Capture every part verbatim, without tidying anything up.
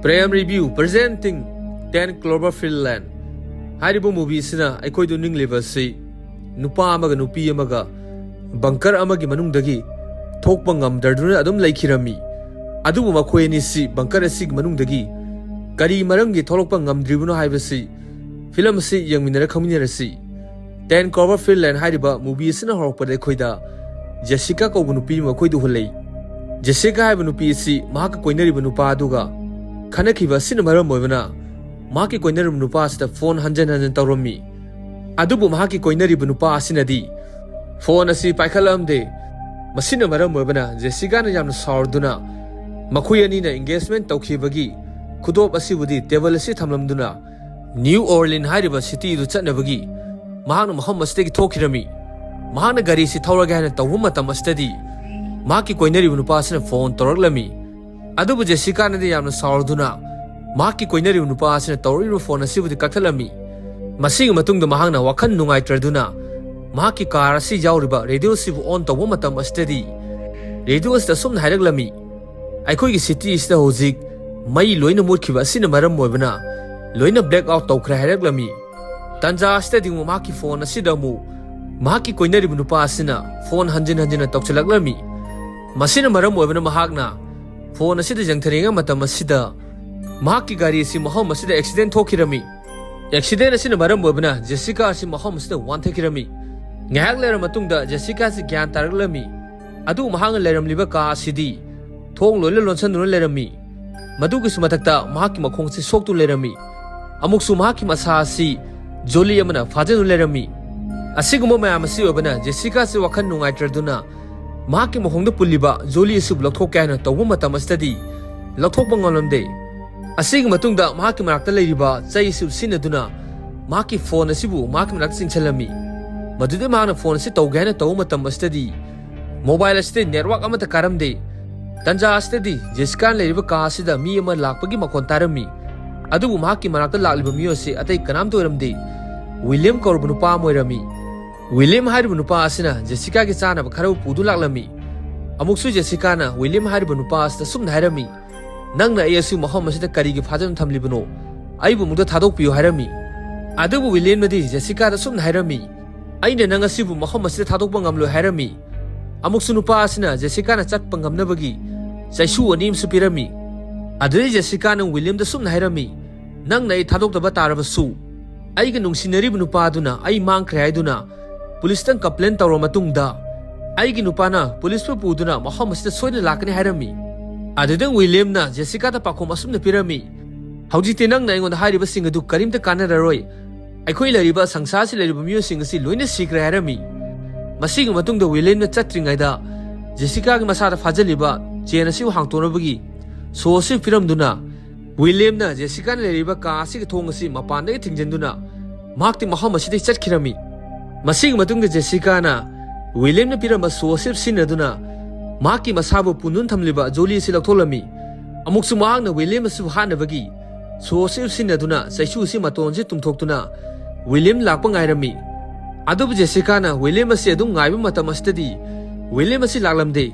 Prem Review presenting Ten Cloverfield Lane ꯍꯥꯏꯔꯤꯕ movie ꯑꯁꯤꯅ ꯑꯩꯈꯣꯏꯗ ꯎꯠꯅꯤꯡꯂꯤꯕ ꯑꯁꯤ ꯅꯨꯄꯥ ꯑꯃꯒ ꯅꯨꯄꯤ ꯑꯃꯒ bunker ꯑꯃꯒꯤ ꯃꯅꯨꯡꯗꯒꯤ ꯊꯣꯛꯄ ꯉꯝꯗꯗꯨꯅ ꯑꯗꯨꯝ ꯂꯩꯈꯤꯔꯝꯃꯤ꯫ ꯑꯗꯨꯕꯨ ꯃꯈꯣꯏ ꯑꯅꯤꯁꯤ bunker ꯑꯁꯤꯒꯤ ꯃꯅꯨꯡꯗꯒꯤ ꯀꯔꯤ ꯃꯔꯝꯒꯤ ꯊꯣꯛꯂꯛꯄ ꯉꯝꯗ꯭ꯔꯤꯕꯅꯣ ꯍꯥꯏꯕꯁꯤ film ꯑꯁꯤ ꯌꯦꯡꯃꯤꯟꯅꯔ ꯈꯪꯃꯤꯟꯅꯔꯁꯤ꯫ Ten Cloverfield Lane ꯍꯥꯏꯔꯤꯕ movie ꯑꯁꯤꯅ ꯍꯧꯔꯛꯄꯗ ꯑꯩꯈꯣꯏꯗ ꯖꯦꯁꯤꯀꯥ ꯀꯧꯕ ꯅꯨꯄꯤ ꯑꯃ ꯑꯩꯈꯣꯏꯗ ꯎꯍꯜꯂꯛꯏ꯫ ꯖꯦꯁꯤꯀꯥ ꯍꯥꯏꯕ ꯅꯨꯄꯤ ꯑꯁꯤ ꯃꯍꯥꯛꯀ ꯀꯣꯏꯅꯔꯤꯕ ꯅꯨꯄꯥ ꯑꯗꯨꯒ ꯈꯠꯅꯈꯤꯕ ꯑꯁꯤꯅ ꯃꯔꯝ ꯑꯣꯏꯕꯅ ꯃꯍꯥꯛꯀꯤ ꯀꯣꯏꯅꯔꯤꯕ ꯅꯨꯄꯥ ꯑꯁꯤꯗ phone ꯍꯟꯖꯤꯟ ꯍꯟꯖꯤꯟ ꯇꯧꯔꯝꯃꯤ꯫ ꯑꯗꯨꯕꯨ ꯃꯍꯥꯛꯀꯤ ꯀꯣꯏꯅꯔꯤꯕ ꯅꯨꯄꯥ ꯑꯁꯤꯅꯗꯤ phone ꯑꯁꯤ ꯄꯥꯏꯈꯠꯂꯝꯗꯦ꯫ ꯃꯁꯤꯅ ꯃꯔꯝ ꯑꯣꯏꯕꯅ ꯖꯦꯁꯤꯀꯥꯅ ꯌꯥꯝꯅ ꯁꯥꯎꯔꯗꯨꯅ ꯃꯈꯣꯏ ꯑꯅꯤꯅ engagement ꯇꯧꯈꯤꯕꯒꯤ ꯈꯨꯗꯣꯞ ꯑꯁꯤꯕꯨꯗꯤ table ꯑꯁꯤ ꯊꯝꯂꯝꯗꯨꯅ New Orleans ꯍꯥꯏꯔꯤꯕ city ꯑꯗꯨ ꯆꯠꯅꯕꯒꯤ ꯃꯍꯥꯛꯅ ꯃꯐꯝ ꯑꯁꯤꯗꯒꯤ ꯊꯣꯛꯈꯤꯔꯝꯃꯤ꯫ ꯃꯍꯥꯛꯅ ꯒꯥꯔꯤ ꯑꯁꯤ ꯊꯧꯔꯒꯦ ꯍꯥꯏꯅ ꯇꯧꯕ ꯃꯇꯝ ꯑꯁꯤꯗꯗꯤ ꯃꯍꯥꯛꯀꯤ ꯀꯣꯏꯅꯔꯤꯕ ꯅꯨꯄꯥ ꯑꯁꯤꯅ phone ꯇꯧꯔꯛꯂꯝꯃꯤ꯫ ꯑꯗꯨꯕꯨ ꯖꯦꯁꯤꯀꯥꯅꯗꯤ ꯌꯥꯝꯅ ꯁꯥꯎꯔꯗꯨꯅ ꯃꯍꯥꯛꯀꯤ ꯀꯣꯏꯅꯔꯤꯕ ꯅꯨꯄꯥ ꯑꯁꯤꯅ ꯇꯧꯔꯛꯂꯤꯕ phone ꯑꯁꯤꯕꯨꯗꯤ ꯀꯛꯊꯠꯂꯝꯃꯤ꯫ ꯃꯁꯤꯒꯤ ꯃꯇꯨꯡꯗ ꯃꯍꯥꯛꯅ ꯋꯥꯈꯜ ꯅꯨꯡꯉꯥꯏꯇ꯭ꯔꯗꯨꯅ ꯃꯍꯥꯛꯀꯤ car ꯑꯁꯤ ꯌꯥꯎꯔꯤꯕ radio ꯑꯁꯤꯕꯨ on ꯇꯧꯕ ꯃꯇꯝ ꯑꯁꯤꯗꯗꯤ radio ꯑꯁꯤꯗ ꯑꯁꯨꯝꯅ ꯍꯥꯏꯔꯛꯂꯝꯃꯤ, "ꯑꯩꯈꯣꯏꯒꯤ city ꯑꯁꯤꯗ ꯍꯧꯖꯤꯛ ꯃꯩ ꯂꯣꯏꯅ ꯃꯨꯠꯈꯤꯕ ꯑꯁꯤꯅ ꯃꯔꯝ ꯑꯣꯏꯕꯅ ꯂꯣꯏꯅ black out ꯇꯧꯈ꯭ꯔꯦ" ꯍꯥꯏꯔꯛꯂꯝꯃꯤ꯫ ꯇꯟꯖꯥ ꯑꯁꯤꯗꯗꯤ ꯑꯃꯨꯛ ꯃꯍꯥꯛꯀꯤ phone ꯑꯁꯤꯗ ꯑꯃꯨꯛ ꯃꯍꯥꯛꯀꯤ ꯀꯣꯏꯅꯔꯤꯕ ꯅꯨꯄꯥ ꯑꯁꯤꯅ phone ꯍꯟꯖꯤꯟ ꯍꯟꯖꯤꯟꯅ ꯇꯧꯁꯤꯜꯂꯛꯂꯝꯃꯤ꯫ ꯃꯁꯤꯅ ꯃꯔꯝ ꯑꯣꯏꯕꯅ ꯃꯍꯥꯛꯅ phone ꯑꯁꯤꯗ ꯌꯦꯡꯊꯔꯤꯉꯩ ꯃꯇꯝ ꯑꯁꯤꯗ ꯃꯍꯥꯛꯀꯤ ꯒꯥꯔꯤ ꯑꯁꯤ ꯃꯐꯝ ꯑꯁꯤꯗ accident ꯊꯣꯛꯈꯤꯔꯝꯃꯤ꯫ Accident ꯑꯁꯤꯅ ꯃꯔꯝ ꯑꯣꯏꯕꯅ ꯖꯦꯁꯤꯀꯥ ꯑꯁꯤ ꯃꯐꯝ ꯑꯁꯤꯗ ꯋꯥꯟꯊꯈꯤꯔꯝꯃꯤ꯫ ꯉꯥꯏꯍꯥꯛ ꯂꯩꯔꯕ ꯃꯇꯨꯡꯗ ꯖꯦꯁꯤꯀꯥ ꯑꯁꯤ ꯒ꯭ꯌꯥꯟ ꯇꯥꯔꯛꯂꯝꯃꯤ꯫ ꯑꯗꯨꯕꯨ ꯃꯍꯥꯛꯅ ꯂꯩꯔꯝꯂꯤꯕ ꯀꯥ ꯑꯁꯤꯗꯤ ꯊꯣꯡ ꯂꯣꯏꯅ ꯂꯣꯟꯁꯤꯟꯗꯨꯅ ꯂꯩꯔꯝꯃꯤ꯫ ꯃꯗꯨꯒꯤꯁꯨ ꯃꯊꯛꯇ ꯃꯍꯥꯛꯀꯤ ꯃꯈꯣꯡ ꯑꯁꯤ ꯁꯣꯛꯇꯨꯅ ꯂꯩꯔꯝꯃꯤ꯫ ꯑꯃꯨꯛꯁꯨ ꯃꯍꯥꯛꯀꯤ ꯃꯁꯥ ꯑꯁꯤ ꯖꯣꯂꯤ ꯑꯃꯅ ꯐꯥꯖꯤꯟꯗꯨꯅ ꯂꯩꯔꯝꯃꯤ꯫ ꯑꯁꯤꯒꯨꯝꯕ ꯃꯌꯥꯝ ꯑꯁꯤ ꯑꯣꯏꯕꯅ ꯖꯦꯁꯤꯀꯥ ꯑꯁꯤ ꯋꯥꯈꯜ ꯅꯨꯡꯉꯥꯏꯇ꯭ꯔꯗꯨꯅ ꯃꯍꯥꯛꯀꯤ ꯃꯈꯣꯡꯗ ꯄꯨꯜꯂꯤꯕ ꯖꯣꯂꯤ ꯑꯁꯤꯕꯨ ꯂꯧꯊꯣꯛꯀꯦ ꯍꯥꯏꯅ ꯇꯧꯕ ꯃꯇꯝ ꯑꯁꯤꯗꯗꯤ ꯂꯧꯊꯣꯛꯄ ꯉꯝꯂꯝꯗꯦ꯫ ꯑꯁꯤꯒꯤ ꯃꯇꯨꯡꯗ ꯃꯍꯥꯛꯀꯤ ꯃꯅꯥꯛꯇ ꯂꯩꯔꯤꯕ ꯆꯩ ꯑꯁꯤ ꯁꯤꯖꯤꯟꯅꯗꯨꯅ ꯃꯍꯥꯛꯀꯤ phone ꯑꯁꯤꯕꯨ ꯃꯍꯥꯛꯀꯤ ꯃꯅꯥꯛꯇ ꯆꯤꯡꯁꯤꯜꯂꯝꯃꯤ꯫ ꯃꯗꯨꯗꯤ ꯃꯍꯥꯛꯅ phone ꯑꯁꯤ ꯇꯧꯒꯦ ꯍꯥꯏꯅ ꯇꯧꯕ ꯃꯇꯝ ꯑꯁꯤꯗꯗꯤ mobile ꯑꯁꯤꯗꯗꯤ network ꯑꯃꯠꯇ ꯀꯥꯔꯝꯗꯦ꯫ ꯇꯟꯖꯥ ꯑꯁꯤꯗꯗꯤ ꯖꯦꯁꯤꯀꯥꯅ ꯂꯩꯔꯤꯕ ꯀꯥ ꯑꯁꯤꯗ ꯃꯤ ꯑꯃ ꯂꯥꯛꯄꯒꯤ ꯃꯈꯣꯟ ꯇꯥꯔꯝꯃꯤ꯫ ꯑꯗꯨꯕꯨ ꯃꯍꯥꯛꯀꯤ ꯃꯅꯥꯛꯇ ꯂꯥꯛꯂꯤꯕ ꯃꯤꯑꯣꯏ ꯑꯁꯤ ꯑꯇꯩ ꯀꯅꯥꯝꯇ ꯑꯣꯏꯔꯝꯗꯦ꯫ ꯋꯤꯂꯤꯌꯝ ꯀꯧꯔꯕ ꯅꯨꯄꯥ ꯑꯃ ꯑꯣꯏꯔꯝꯃꯤ꯫ ꯋꯤꯂꯤꯌꯝ ꯍꯥꯏꯔꯤꯕ ꯅꯨꯄꯥ ꯑꯁꯤꯅ ꯖꯦꯁꯤꯀꯥꯒꯤ ꯆꯥꯅꯕ ꯈꯔꯕꯨ ꯄꯨꯗꯨꯅ ꯂꯥꯛꯂꯝꯃꯤ꯫ ꯑꯃꯨꯛꯁꯨ ꯖꯦꯁꯤꯀꯥꯅ ꯋꯤꯂꯤꯌꯝ ꯍꯥꯏꯔꯤꯕ ꯅꯨꯄꯥ ꯑꯁꯤꯗ ꯁꯨꯝꯅ ꯍꯥꯏꯔꯝꯃꯤ, "ꯅꯪꯅ ꯑꯩ ꯑꯁꯤ ꯃꯐꯝ ꯑꯁꯤꯗ ꯀꯔꯤꯒꯤ ꯐꯥꯖꯅ ꯊꯝꯂꯤꯕꯅꯣ? ꯑꯩꯕꯨ ꯑꯃꯨꯛꯇ ꯊꯥꯗꯣꯛꯄꯤꯌꯨ" ꯍꯥꯏꯔꯝꯃꯤ꯫ ꯑꯗꯨꯕꯨ ꯋꯤꯂꯤꯌꯝꯅꯗꯤ ꯖꯦꯁꯤꯀꯥꯗ ꯁꯨꯝꯅ ꯍꯥꯏꯔꯝꯃꯤ, "ꯑꯩꯅ ꯅꯪ ꯑꯁꯤꯕꯨ ꯃꯐꯝ ꯑꯁꯤꯗ ꯊꯥꯗꯣꯛꯄ ꯉꯝꯂꯣꯏ" ꯍꯥꯏꯔꯝꯃꯤ꯫ ꯑꯃꯨꯛꯁꯨ ꯅꯨꯄꯥ ꯑꯁꯤꯅ ꯖꯦꯁꯤꯀꯥꯅ ꯆꯠꯄ ꯉꯝꯅꯕꯒꯤ ꯆꯩꯁꯨ ꯑꯅꯤ ꯑꯃꯁꯨ ꯄꯤꯔꯝꯃꯤ꯫ ꯑꯗꯨꯗꯩ ꯖꯦꯁꯤꯀꯥꯅ ꯋꯤꯂꯤꯌꯝꯗ ꯁꯨꯝꯅ ꯍꯥꯏꯔꯝꯃꯤ, "ꯅꯪꯅ ꯑꯩ ꯊꯥꯗꯣꯛꯇꯕ ꯇꯥꯔꯕꯁꯨ, ꯑꯩꯒ ꯅꯨꯡꯁꯤꯅꯔꯤꯕ ꯅꯨꯄꯥꯗꯨꯅ ꯑꯩ ꯃꯥꯡꯈ꯭ꯔꯦ ꯍꯥꯏꯗꯨꯅ ꯄꯨꯂꯤꯁꯇ ꯀꯝꯄ꯭ꯂꯦꯟ ꯇꯧꯔꯕ ꯃꯇꯨꯡꯗ, ꯑꯩꯒꯤ ꯅꯨꯄꯥꯅ ꯄꯨꯂꯤꯁꯄꯨ ꯄꯨꯗꯨꯅ ꯃꯐꯝ ꯑꯁꯤꯗ ꯁꯣꯏꯗꯅ ꯂꯥꯛꯀꯅꯤ" ꯍꯥꯏꯔꯝꯃꯤ꯫ ꯑꯗꯨꯗ ꯋꯤꯂꯤꯌꯝꯅ ꯖꯦꯁꯤꯀꯥꯗ ꯄꯥꯎꯈꯨꯝ ꯑꯁꯨꯝꯅ ꯄꯤꯔꯝꯃꯤ, "ꯍꯧꯖꯤꯛꯇꯤ ꯅꯪꯅ ꯑꯩꯉꯣꯟꯗ ꯍꯥꯏꯔꯤꯕꯁꯤꯡ ꯑꯗꯨ ꯀꯔꯤꯝꯇ ꯀꯥꯟꯅꯔꯔꯣꯏ꯫ ꯑꯩꯈꯣꯏ ꯂꯩꯔꯤꯕ ꯁꯪꯁꯥꯔꯁꯤ ꯂꯩꯔꯤꯕ ꯃꯤꯑꯣꯏꯁꯤꯡ ꯑꯁꯤ ꯂꯣꯏꯅ ꯁꯤꯈ꯭ꯔꯦ" ꯍꯥꯏꯔꯝꯃꯤ꯫ ꯃꯁꯤꯒꯤ ꯃꯇꯨꯡꯗ ꯋꯤꯂꯤꯌꯝꯅ ꯆꯠꯇ꯭ꯔꯤꯉꯩꯗ ꯖꯦꯁꯤꯀꯥꯒꯤ ꯃꯁꯥꯗ ꯐꯥꯖꯤꯜꯂꯤꯕ ꯆꯦꯟ ꯑꯁꯤꯕꯨ ꯍꯥꯡꯇꯣꯛꯅꯕꯒꯤ ꯁꯣ ꯑꯁꯤ ꯄꯤꯔꯝꯗꯨꯅ, ꯋꯤꯂꯤꯌꯝꯅ ꯖꯦꯁꯤꯀꯥꯅ ꯂꯩꯔꯤꯕ ꯀꯥ ꯑꯁꯤꯒꯤ ꯊꯣꯡ ꯑꯁꯤ ꯃꯄꯥꯟꯗꯒꯤ ꯊꯤꯡꯖꯤꯟꯗꯨꯅ ꯃꯍꯥꯛꯇꯤ ꯃꯐꯝ ꯑꯁꯤꯗꯒꯤ ꯆꯠꯈꯤꯔꯝꯃꯤ꯫ ꯃꯁꯤꯒꯤ ꯃꯇꯨꯡꯗ ꯖꯦꯁꯤꯀꯥꯅ ꯋꯤꯂꯤꯌꯝꯅ ꯄꯤꯔꯝꯕ ꯁꯣ ꯑꯁꯤ ꯁꯤꯖꯤꯟꯅꯗꯨꯅ ꯃꯍꯥꯛꯀꯤ ꯃꯁꯥꯕꯨ ꯄꯨꯟꯗꯨꯅ ꯊꯝꯂꯤꯕ ꯖꯣꯂꯤ ꯑꯁꯤ ꯂꯧꯊꯣꯛꯂꯝꯃꯤ꯫ ꯑꯃꯨꯛꯁꯨ ꯃꯍꯥꯛꯅ ꯋꯤꯂꯤꯌꯝ ꯑꯁꯤꯕꯨ ꯍꯥꯠꯅꯕꯒꯤ ꯁꯣ ꯑꯁꯤ ꯁꯤꯖꯤꯟꯅꯗꯨꯅ ꯆꯩꯁꯨ ꯑꯁꯤ ꯃꯇꯣꯟꯁꯤ ꯇꯨꯝꯊꯣꯛꯇꯨꯅ ꯋꯤꯂꯤꯌꯝ ꯂꯥꯛꯄ ꯉꯥꯏꯔꯝꯃꯤ꯫ ꯑꯗꯨꯕꯨ ꯖꯦꯁꯤꯀꯥꯅ ꯋꯤꯂꯤꯌꯝ ꯑꯁꯤ ꯑꯗꯨꯝ ꯉꯥꯏꯕ ꯃꯇꯝ ꯑꯁꯤꯗꯗꯤ ꯋꯤꯂꯤꯌꯝ ꯑꯁꯤ ꯂꯥꯛꯂꯝꯗꯦ꯫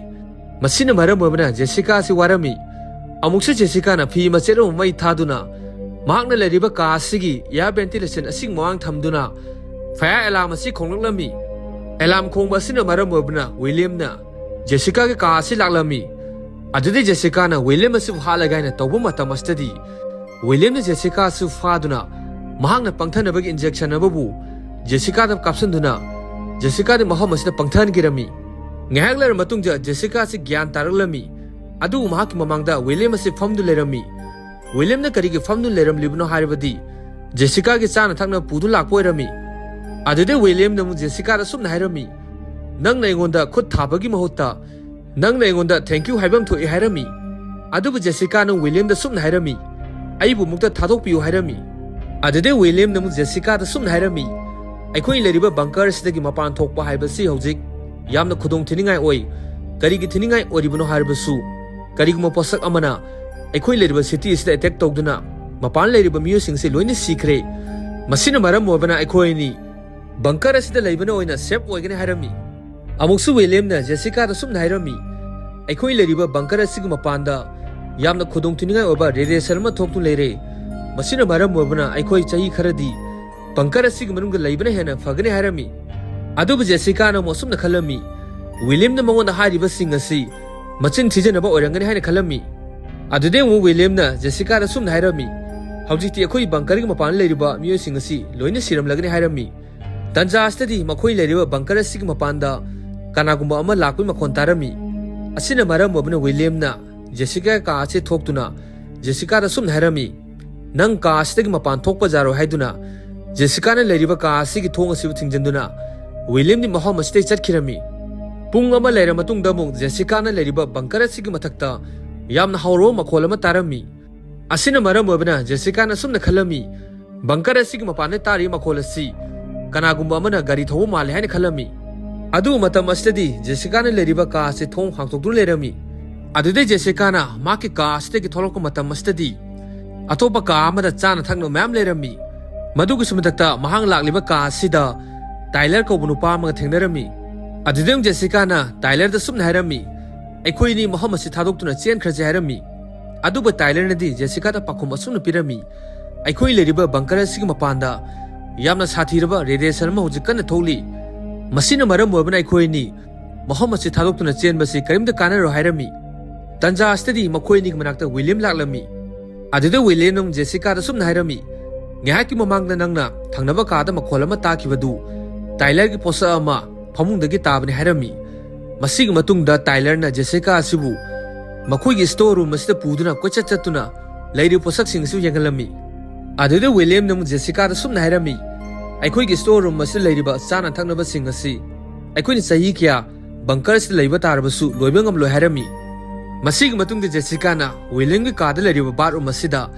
ꯃꯁꯤꯅ ꯃꯔꯝ ꯑꯣꯏꯕꯅ ꯖꯦꯁꯤꯀꯥ ꯑꯁꯤ ꯋꯥꯔꯝꯃꯤ꯫ ꯑꯃꯨꯛꯁꯨ ꯖꯦꯁꯤꯀꯥꯅ ꯐꯤ ꯃꯆꯦꯠ ꯑꯃ ꯃꯩ ꯊꯥꯗꯨꯅ ꯃꯍꯥꯛꯅ ꯂꯩꯔꯤꯕ ꯀꯥ ꯑꯁꯤꯒꯤ air ventilation ꯑꯁꯤꯒꯤ ꯃꯃꯥꯡ ꯊꯝꯗꯨꯅ fire alarm ꯑꯁꯤ ꯈꯣꯡꯂꯛꯂꯝꯃꯤ꯫ Alarm ꯈꯣꯡꯕ ꯑꯁꯤꯅ ꯃꯔꯝ ꯑꯣꯏꯕꯅ ꯋꯤꯂꯤꯌꯝꯅ ꯖꯦꯁꯤꯀꯥꯒꯤ ꯀꯥ ꯑꯁꯤ ꯂꯥꯛꯂꯝꯃꯤ꯫ ꯑꯗꯨꯗꯩ ꯖꯦꯁꯤꯀꯥꯅ ꯋꯤꯂꯤꯌꯝ ꯑꯁꯤꯕꯨ ꯍꯥꯠꯂꯒꯦ ꯍꯥꯏꯅ ꯇꯧꯕ ꯃꯇꯝ ꯑꯁꯤꯗꯗꯤ ꯋꯤꯂꯤꯌꯝꯅ ꯖꯦꯁꯤꯀꯥ ꯑꯁꯤ ꯐꯥꯗꯨꯅ ꯃꯍꯥꯛꯅ ꯄꯪꯊꯅꯕꯒꯤ injection ꯑꯃꯕꯨ ꯖꯦꯁꯤꯀꯥꯗ ꯀꯥꯞꯁꯤꯟꯗꯨꯅ ꯖꯦꯁꯤꯀꯥꯗꯤ ꯃꯐꯝ ꯑꯁꯤꯗ ꯄꯪꯊꯍꯟꯈꯤꯔꯝꯃꯤ꯫ ꯉꯥꯏꯍꯥꯛ ꯂꯩꯔꯕ ꯃꯇꯨꯡꯗ ꯖꯦꯁꯤꯀꯥ ꯑꯁꯤ ꯒ꯭ꯌꯥꯟ ꯇꯥꯔꯛꯂꯝꯃꯤ꯫ ꯑꯗꯨꯕꯨ ꯃꯍꯥꯛꯀꯤ ꯃꯃꯥꯡꯗ ꯋꯤꯂꯤꯌꯝ ꯑꯁꯤ ꯐꯝꯗꯨꯅ ꯂꯩꯔꯝꯃꯤ꯫ ꯋꯤꯂꯤꯌꯝꯅ ꯀꯔꯤꯒꯤ ꯐꯝꯗꯨꯅ ꯂꯩꯔꯝꯂꯤꯕꯅꯣ ꯍꯥꯏꯔꯕꯗꯤ, ꯖꯦꯁꯤꯀꯥꯒꯤ ꯆꯥꯅ ꯊꯛꯅ ꯄꯨꯗꯨꯅ ꯂꯥꯛꯄ ꯑꯣꯏꯔꯝꯃꯤ꯫ ꯑꯗꯨꯗꯩ ꯋꯤꯂꯤꯌꯝꯅ ꯑꯃꯨꯛ ꯖꯦꯁꯤꯀꯥꯗ ꯁꯨꯝꯅ ꯍꯥꯏꯔꯝꯃꯤ, "ꯅꯪꯅ ꯑꯩꯉꯣꯟꯗ ꯈꯨꯠ ꯊꯥꯕꯒꯤ ꯃꯍꯨꯠꯇ ꯅꯪꯅ ꯑꯩꯉꯣꯟꯗ thank you ꯍꯥꯏꯐꯝ ꯊꯣꯛꯏ" ꯍꯥꯏꯔꯝꯃꯤ꯫ ꯑꯗꯨꯕꯨ ꯖꯦꯁꯤꯀꯥꯅ ꯋꯤꯂꯤꯌꯝꯗ ꯁꯨꯝꯅ ꯍꯥꯏꯔꯝꯃꯤ, "ꯑꯩꯕꯨ ꯑꯃꯨꯛꯇ ꯊꯥꯗꯣꯛꯄꯤꯌꯨ" ꯍꯥꯏꯔꯝꯃꯤ꯫ ꯑꯗꯨꯗꯩ ꯋꯤꯂꯤꯌꯝꯅ ꯑꯃꯨꯛ ꯖꯦꯁꯤꯀꯥꯗ ꯁꯨꯝꯅ ꯍꯥꯏꯔꯝꯃꯤ, "ꯑꯩꯈꯣꯏꯅ ꯂꯩꯔꯤꯕ bunker ꯑꯁꯤꯗꯒꯤ ꯃꯄꯥꯟ ꯊꯣꯛꯄ ꯍꯥꯏꯕꯁꯤ ꯍꯧꯖꯤꯛ ꯌꯥꯝꯅ ꯈꯨꯗꯣꯡ ꯊꯤꯅꯤꯡꯉꯥꯏ ꯑꯣꯏ꯫ ꯀꯔꯤꯒꯤ ꯊꯤꯅꯤꯡꯉꯥꯏ ꯑꯣꯏꯔꯤꯕꯅꯣ ꯍꯥꯏꯔꯕꯁꯨ, ꯀꯔꯤꯒꯨꯝꯕ ꯄꯣꯠꯁꯛ ꯑꯃꯅ ꯑꯩꯈꯣꯏ ꯂꯩꯔꯤꯕ city ꯑꯁꯤꯗ attack ꯇꯧꯗꯨꯅ ꯃꯄꯥꯟ ꯂꯩꯔꯤꯕ ꯃꯤꯑꯣꯏꯁꯤꯡꯁꯤ ꯂꯣꯏꯅ ꯁꯤꯈ꯭ꯔꯦ꯫ ꯃꯁꯤꯅ ꯃꯔꯝ ꯑꯣꯏꯕꯅ ꯑꯩꯈꯣꯏ ꯑꯅꯤ bunker ꯑꯁꯤꯗ ꯂꯩꯕꯅ ꯑꯣꯏꯅ safe ꯑꯣꯏꯒꯅꯤ" ꯍꯥꯏꯔꯝꯃꯤ꯫ ꯑꯃꯨꯛꯁꯨ ꯋꯤꯂꯤꯌꯝꯅ ꯖꯦꯁꯤꯀꯥꯗ ꯁꯨꯝꯅ ꯍꯥꯏꯔꯝꯃꯤ, "ꯑꯩꯈꯣꯏ ꯂꯩꯔꯤꯕ bunker ꯑꯁꯤꯒꯤ ꯃꯄꯥꯟꯗ ꯌꯥꯝꯅ ꯈꯨꯗꯣꯡꯊꯤꯅꯤꯡꯉꯥꯏ ꯑꯣꯏꯕ ꯔꯦꯗꯤꯌꯦꯁꯟ ꯑꯃ ꯊꯣꯛꯇꯨꯅ ꯂꯩꯔꯦ꯫ ꯃꯁꯤꯅ ꯃꯔꯝ ꯑꯣꯏꯕꯅ ꯑꯩꯈꯣꯏ ꯆꯍꯤ ꯈꯔꯗꯤ ꯕꯪꯀꯔ ꯑꯁꯤꯒꯤ ꯃꯅꯨꯡꯗ ꯂꯩꯕꯅ ꯍꯦꯟꯅ ꯐꯒꯅꯤ ꯍꯥꯏꯔꯝꯃꯤ꯫ ꯑꯗꯨꯕꯨ ꯖꯦꯁꯤꯀꯥꯅ ꯑꯃꯨꯛ ꯑꯁꯨꯝꯅ ꯈꯜꯂꯝꯃꯤ, ꯋꯤꯂꯤꯌꯝꯅ ꯃꯉꯣꯟꯗ ꯍꯥꯏꯔꯤꯕꯁꯤꯡ ꯑꯁꯤ ꯃꯆꯤꯟ ꯊꯤꯖꯅꯕ ꯑꯣꯏꯔꯝꯒꯅꯤ ꯍꯥꯏꯅ ꯈꯜꯂꯝꯃꯤ꯫ ꯑꯗꯨꯗꯩ ꯑꯃꯨꯛ ꯋꯤꯂꯤꯌꯝꯅ ꯖꯦꯁꯤꯀꯥꯗ ꯑꯁꯨꯝꯅ ꯍꯥꯏꯔꯝꯃꯤ, "ꯍꯧꯖꯤꯛꯇꯤ ꯑꯩꯈꯣꯏ ꯕꯪꯀꯔꯒꯤ ꯃꯄꯥꯟꯗ ꯂꯩꯔꯤꯕ ꯃꯤꯑꯣꯏꯁꯤꯡ ꯑꯁꯤ ꯂꯣꯏꯅ ꯁꯤꯔꯝꯂꯒꯅꯤ" ꯍꯥꯏꯔꯝꯃꯤ꯫ ꯇꯟꯖꯥ ꯑꯁꯤꯗꯗꯤ ꯃꯈꯣꯏ ꯂꯩꯔꯤꯕ ꯕꯪꯀꯔ ꯑꯁꯤꯒꯤ ꯃꯄꯥꯟꯗ ꯀꯅꯥꯒꯨꯝꯕ ꯑꯃ ꯂꯥꯛꯄꯒꯤ ꯃꯈꯣꯟ ꯇꯥꯔꯝꯃꯤ꯫ ꯑꯁꯤꯅ ꯃꯔꯝ ꯑꯣꯏꯕꯅ ꯋꯤꯂꯤꯌꯝꯅ ꯖꯦꯁꯤꯀꯥꯒꯤ ꯀꯥ ꯑꯁꯤ ꯊꯣꯛꯇꯨꯅ ꯖꯦꯁꯤꯀꯥꯗ ꯑꯁꯨꯝꯅ ꯍꯥꯏꯔꯝꯃꯤ, "ꯅꯪ ꯀꯥ ꯑꯁꯤꯗꯒꯤ ꯃꯄꯥꯟ ꯊꯣꯛꯄ ꯌꯥꯔꯣꯏ" ꯍꯥꯏꯗꯨꯅ ꯖꯦꯁꯤꯀꯥꯅ ꯂꯩꯔꯤꯕ ꯀꯥ ꯑꯁꯤꯒꯤ ꯊꯣꯡ ꯑꯁꯤꯕꯨ ꯊꯤꯡꯖꯤꯟꯗꯨꯅ ꯋꯤꯂꯤꯌꯝꯗꯤ ꯃꯐꯝ ꯑꯁꯤꯗꯒꯤ ꯆꯠꯈꯤꯔꯝꯃꯤ꯫ ꯄꯨꯡ ꯑꯃ ꯂꯩꯔ ꯃꯇꯨꯡꯗ ꯑꯃꯨꯛ ꯖꯦꯁꯤꯀꯥꯅ ꯂꯩꯔꯤꯕ ꯕꯪꯀꯔ ꯑꯁꯤꯒꯤ ꯃꯊꯛꯇ ꯌꯥꯝꯅ ꯍꯧꯔꯕ ꯃꯈꯣꯜ ꯑꯃ ꯇꯥꯔꯝꯃꯤ꯫ ꯑꯁꯤꯅ ꯃꯔꯝ ꯑꯣꯏꯕꯅ ꯖꯦꯁꯤꯀꯥꯅ ꯑꯁꯨꯝꯅ ꯈꯜꯂꯝꯃꯤ, "ꯕꯪꯀꯔ ꯑꯁꯤꯒꯤ ꯃꯄꯥꯟꯗ ꯇꯥꯔꯤꯕ ꯃꯈꯣꯜ ꯑꯁꯤ ꯀꯅꯥꯒꯨꯝꯕ ꯑꯃꯅ ꯒꯥꯔꯤ ꯊꯧꯕ ꯃꯥꯜꯂꯦ" ꯍꯥꯏꯅ ꯈꯜꯂꯝꯃꯤ꯫ ꯑꯗꯨ ꯃꯇꯝ ꯑꯁꯤꯗꯗꯤ ꯖꯦꯁꯤꯀꯥꯅ ꯂꯩꯔꯤꯕ ꯀꯥ ꯑꯁꯤ ꯊꯣꯡ ꯍꯥꯡꯗꯣꯛꯇꯨꯅ ꯂꯩꯔꯝꯃꯤ꯫ ꯑꯗꯨꯗꯩ ꯖꯦꯁꯤꯀꯥꯅ ꯃꯍꯥꯛꯀꯤ ꯀꯥ ꯑꯁꯤꯗꯒꯤ ꯊꯣꯛꯂꯛꯄ ꯃꯇꯝ ꯑꯁꯤꯗꯗꯤ ꯑꯇꯣꯞꯄ ꯀꯥ ꯑꯃꯗ ꯆꯥꯅ ꯊꯛꯅꯕ ꯃꯌꯥꯝ ꯂꯩꯔꯝꯃꯤ꯫ ꯃꯗꯨꯒꯤꯁꯨ ꯃꯊꯛꯇ ꯃꯍꯥꯛ ꯂꯥꯛꯂꯤꯕ ꯀꯥ ꯑꯁꯤꯗ ꯇꯥꯏꯂꯔ ꯀꯧꯕ ꯅꯨꯄꯥ ꯑꯃꯒ ꯊꯦꯡꯅꯔꯝꯃꯤ꯫ ꯑꯗꯨꯗꯩ ꯑꯃꯨꯛ ꯖꯦꯁꯤꯀꯥꯅ ꯇꯥꯏꯂꯔꯗ ꯁꯨꯝꯅ ꯍꯥꯏꯔꯝꯃꯤ, "ꯑꯩꯈꯣꯏ ꯑꯅꯤ ꯃꯐꯝ ꯑꯁꯤ ꯊꯥꯗꯣꯛꯇꯨꯅ ꯆꯦꯟꯈ꯭ꯔꯁꯤ" ꯍꯥꯏꯔꯝꯃꯤ꯫ ꯑꯗꯨꯕꯨ ꯇꯥꯏꯂꯔꯅꯗꯤ ꯖꯦꯁꯤꯀꯥꯗ ꯄꯥꯎꯈꯨꯝ ꯑꯁꯨꯝꯅ ꯄꯤꯔꯝꯃꯤ, "ꯑꯩꯈꯣꯏ ꯂꯩꯔꯤꯕ ꯕꯪꯀꯔ ꯑꯁꯤꯒꯤ ꯃꯄꯥꯟꯗ ꯌꯥꯝꯅ ꯁꯥꯊꯤꯔꯕ ꯔꯦꯗꯤꯌꯦꯁꯟ ꯑꯃ ꯍꯧꯖꯤꯛ ꯀꯟꯅ ꯊꯣꯛꯂꯤ꯫ ꯃꯁꯤꯅ ꯃꯔꯝ ꯑꯣꯏꯕꯅ ꯑꯩꯈꯣꯏ ꯑꯅꯤ ꯃꯐꯝ ꯑꯁꯤ ꯊꯥꯗꯣꯛꯇꯨꯅ ꯆꯦꯟꯕꯁꯤ ꯀꯔꯤꯝꯇ ꯀꯥꯟꯅꯔꯣꯏ" ꯍꯥꯏꯔꯝꯃꯤ꯫ ꯇꯟꯖꯥ ꯑꯁꯤꯗꯗꯤ ꯃꯈꯣꯏ ꯑꯅꯤꯒꯤ ꯃꯅꯥꯛꯇ ꯋꯤꯂꯤꯌꯝ ꯂꯥꯛꯂꯝꯃꯤ꯫ ꯑꯗꯨꯗ ꯋꯤꯂꯤꯌꯝꯅ ꯑꯃꯨꯛ ꯖꯦꯁꯤꯀꯥꯗ ꯁꯨꯝꯅ ꯍꯥꯏꯔꯝꯃꯤ, "ꯉꯥꯏꯍꯥꯛꯀꯤ ꯃꯃꯥꯡꯗ ꯅꯪꯅ ꯊꯪꯅꯕ ꯀꯥꯗ ꯃꯈꯣꯜ ꯑꯃ ꯇꯥꯈꯤꯕꯗꯨ ꯇꯥꯏꯂꯔꯒꯤ ꯄꯣꯠꯁꯛ ꯑꯃ ꯐꯃꯨꯡꯗꯒꯤ ꯇꯥꯕꯅꯤ" ꯍꯥꯏꯔꯝꯃꯤ꯫ ꯃꯁꯤꯒꯤ ꯃꯇꯨꯡꯗ ꯇꯥꯏꯂꯔꯅ ꯖꯦꯁꯤꯀꯥ ꯑꯁꯤꯕꯨ ꯃꯈꯣꯏꯒꯤ ꯁ꯭ꯇꯣꯔ ꯔꯨꯝ ꯑꯁꯤꯗ ꯄꯨꯗꯨꯅ ꯀꯣꯏꯆꯠ ꯆꯠꯇꯨꯅ ꯂꯩꯔꯤꯕ ꯄꯣꯠꯁꯛꯁꯤꯡ ꯑꯁꯤ ꯌꯦꯡꯍꯜꯂꯝꯃꯤ꯫ ꯑꯗꯨꯗ ꯋꯤꯂꯤꯌꯝꯅ ꯑꯃꯨꯛ ꯖꯦꯁꯤꯀꯥꯗ ꯁꯨꯝꯅ ꯍꯥꯏꯔꯝꯃꯤ, "ꯑꯩꯈꯣꯏꯒꯤ ꯁ꯭ꯇꯣꯔ ꯔꯨꯝ ꯑꯁꯤꯗ ꯂꯩꯔꯤꯕ ꯆꯥꯅ ꯊꯛꯅꯕꯁꯤꯡ ꯑꯁꯤ ꯑꯩꯈꯣꯏꯅ ꯆꯍꯤ ꯀꯌꯥ ꯕꯪꯀꯔ ꯑꯁꯤꯗ ꯂꯩꯕ ꯇꯥꯔꯕꯁꯨ ꯂꯣꯏꯕ ꯉꯝꯂꯣꯏ" ꯍꯥꯏꯔꯝꯃꯤ꯫ ꯃꯁꯤꯒꯤ ꯃꯇꯨꯡꯗ ꯖꯦꯁꯤꯀꯥꯅ ꯋꯤꯂꯤꯌꯝꯒꯤ ꯀꯥꯗ ꯂꯩꯔꯤꯕ ꯕꯥꯠꯔꯨꯝ ꯑꯁꯤꯗ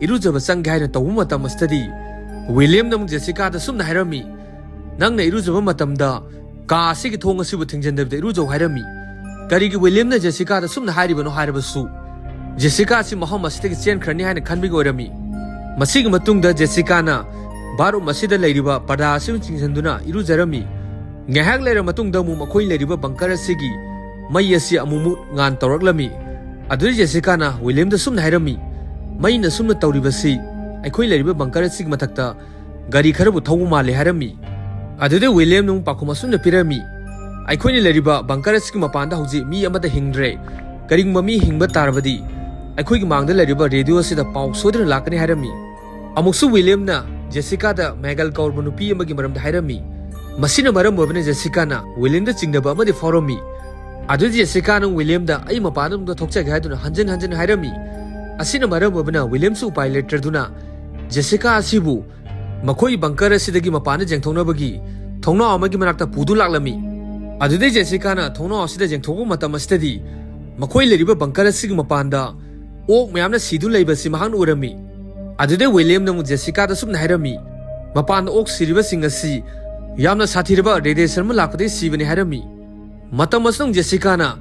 ꯏꯔꯨꯖꯕ ꯆꯪꯒꯦ ꯍꯥꯏꯅ ꯇꯧꯕ ꯃꯇꯝ ꯑꯁꯤꯗꯗꯤ ꯋꯤꯂꯤꯌꯝꯅ ꯑꯃꯨꯛ ꯖꯦꯁꯤꯀꯥꯗ ꯁꯨꯝꯅ ꯍꯥꯏꯔꯝꯃꯤ, "ꯅꯪꯅ ꯏꯔꯨꯖꯕ ꯃꯇꯝꯗ ꯀꯥ ꯑꯁꯤꯒꯤ ꯊꯣꯡ ꯑꯁꯤꯕꯨ ꯊꯤꯡꯖꯤꯟꯗꯕꯤꯗ ꯏꯔꯨꯖꯧ" ꯍꯥꯏꯔꯝꯃꯤ꯫ ꯀꯔꯤꯒꯤ ꯋꯤꯂꯤꯌꯝꯅ ꯖꯦꯁꯤꯀꯥꯗ ꯁꯨꯝꯅ ꯍꯥꯏꯔꯤꯕꯅꯣ ꯍꯥꯏꯔꯕꯁꯨ, ꯖꯦꯁꯤꯀꯥ ꯑꯁꯤ ꯃꯐꯝ ꯑꯁꯤꯗꯒꯤ ꯆꯦꯟꯈ꯭ꯔꯅꯤ ꯍꯥꯏꯅ ꯈꯟꯕꯒꯤ ꯑꯣꯏꯔꯝꯃꯤ꯫ ꯃꯁꯤꯒꯤ ꯃꯇꯨꯡꯗ ꯖꯦꯁꯤꯀꯥꯅ ꯕꯥꯠꯔꯨꯝ ꯑꯁꯤꯗ ꯂꯩꯔꯤꯕ ꯄꯔꯗꯥ ꯑꯁꯤꯕꯨ ꯆꯤꯡꯁꯤꯟꯗꯨꯅ ꯏꯔꯨꯖꯔꯝꯃꯤ꯫ ꯉꯥꯏꯍꯥꯛ ꯂꯩꯔ ꯃꯇꯨꯡꯗ ꯑꯃꯨꯛ ꯃꯈꯣꯏ ꯂꯩꯔꯤꯕ ꯕꯪꯀꯔ ꯑꯁꯤꯒꯤ ꯃꯩ ꯑꯁꯤ ꯑꯃꯨꯛꯃꯨꯛ ꯉꯥꯟ ꯇꯧꯔꯛꯂꯝꯃꯤ꯫ ꯑꯗꯨꯗ ꯖꯦꯁꯤꯀꯥꯅ ꯋꯤꯂꯤꯌꯝꯗ ꯁꯨꯝꯅ ꯍꯥꯏꯔꯝꯃꯤ, "ꯃꯩꯅ ꯁꯨꯝꯅ ꯇꯧꯔꯤꯕꯁꯤ ꯑꯩꯈꯣꯏ ꯂꯩꯔꯤꯕ ꯕꯪꯀꯔ ꯑꯁꯤꯒꯤ ꯃꯊꯛꯇ ꯒꯥꯔꯤ ꯈꯔꯕꯨ ꯊꯧꯕ ꯃꯥꯜꯂꯦ" ꯍꯥꯏꯔꯝꯃꯤ꯫ ꯑꯗꯨꯗ ꯋꯤꯂꯤꯌꯝꯅ ꯑꯃꯨꯛ ꯄꯥꯎꯈꯨꯝ ꯑꯁꯨꯝꯅ ꯄꯤꯔꯝꯃꯤ, "ꯑꯩꯈꯣꯏꯅ ꯂꯩꯔꯤꯕ ꯕꯪꯀꯔ ꯑꯁꯤꯒꯤ ꯃꯄꯥꯟꯗ ꯍꯧꯖꯤꯛ ꯃꯤ ꯑꯃꯠꯇ ꯍꯤꯡꯗ꯭ꯔꯦ꯫ ꯀꯔꯤꯒꯨꯝꯕ ꯃꯤ ꯍꯤꯡꯕ ꯇꯥꯔꯕꯗꯤ ꯑꯩꯈꯣꯏꯒꯤ ꯃꯥꯡꯗ ꯂꯩꯔꯤꯕ ꯔꯦꯗꯤꯑꯣ ꯑꯁꯤꯗ ꯄꯥꯎ ꯁꯣꯏꯗꯅ ꯂꯥꯛꯀꯅꯤ" ꯍꯥꯏꯔꯝꯃꯤ꯫ ꯑꯃꯨꯛꯁꯨ ꯋꯤꯂꯤꯌꯝꯅ ꯖꯦꯁꯤꯀꯥꯗ ꯃꯦꯒꯜ ꯀꯧꯔꯕ ꯅꯨꯄꯤ ꯑꯃꯒꯤ ꯃꯔꯝꯗ ꯍꯥꯏꯔꯝꯃꯤ꯫ ꯃꯁꯤꯅ ꯃꯔꯝ ꯑꯣꯏꯕꯅ ꯖꯦꯁꯤꯀꯥꯅ ꯋꯤꯂꯤꯌꯝꯗ ꯆꯤꯡꯅꯕ ꯑꯃꯗꯤ ꯐꯥꯎꯔꯝꯃꯤ꯫ ꯑꯗꯨꯗꯤ ꯖꯦꯁꯤꯀꯥꯅ ꯋꯤꯂꯤꯌꯝꯗ "ꯑꯩ ꯃꯄꯥꯟꯗ ꯑꯃꯨꯛꯇ ꯊꯣꯛꯆꯒꯦ" ꯍꯥꯏꯗꯨꯅ ꯍꯟꯖꯤꯟ ꯍꯟꯖꯤꯟ ꯍꯥꯏꯔꯝꯃꯤ꯫ ꯑꯁꯤꯅ ꯃꯔꯝ ꯑꯣꯏꯕꯅ ꯋꯤꯂꯤꯌꯝꯁꯨ ꯎꯄꯥꯏ ꯂꯩꯇ꯭ꯔꯗꯨꯅ ꯖꯦꯁꯤꯀꯥ ꯑꯁꯤꯕꯨ ꯃꯈꯣꯏ ꯕꯪꯀꯔ ꯑꯁꯤꯗꯒꯤ ꯃꯄꯥꯟꯗ ꯌꯦꯡꯊꯣꯛꯅꯕꯒꯤ ꯊꯣꯡꯅꯥꯎ ꯑꯃꯒꯤ ꯃꯅꯥꯛꯇ ꯄꯨꯗꯨ ꯂꯥꯛꯂꯝꯃꯤ꯫ ꯑꯗꯨꯗꯩ ꯖꯦꯁꯤꯀꯥꯅ ꯊꯣꯡꯅꯥꯎ ꯑꯁꯤꯗ ꯌꯦꯡꯊꯣꯛꯄ ꯃꯇꯝ ꯑꯁꯤꯗꯗꯤ ꯃꯈꯣꯏ ꯂꯩꯔꯤꯕ ꯕꯪꯀꯔ ꯑꯁꯤꯒꯤ ꯃꯄꯥꯟꯗ ꯑꯣꯛ ꯃꯌꯥꯝꯅ ꯁꯤꯗꯨꯅ ꯂꯩꯕꯁꯤ ꯃꯍꯥꯛꯅ ꯎꯔꯝꯃꯤ꯫ ꯑꯗꯨꯗꯩ ꯋꯤꯂꯤꯌꯝꯅ ꯑꯃꯨꯛ ꯖꯦꯁꯤꯀꯥꯗ ꯁꯨꯝꯅ ꯍꯥꯏꯔꯝꯃꯤ, "ꯃꯄꯥꯟꯗ ꯑꯣꯛ ꯁꯤꯔꯤꯕꯁꯤꯡ ꯑꯁꯤ ꯌꯥꯝꯅ ꯁꯥꯊꯤꯔꯕ ꯔꯦꯗꯤꯌꯦꯁꯟ ꯑꯃ ꯂꯥꯛꯄꯗꯒꯤ ꯁꯤꯕꯅꯤ" ꯍꯥꯏꯔꯝꯃꯤ꯫ ꯃꯇꯝ ꯑꯁꯤꯗ ꯑꯃꯨꯛ ꯖꯦꯁꯤꯀꯥꯅ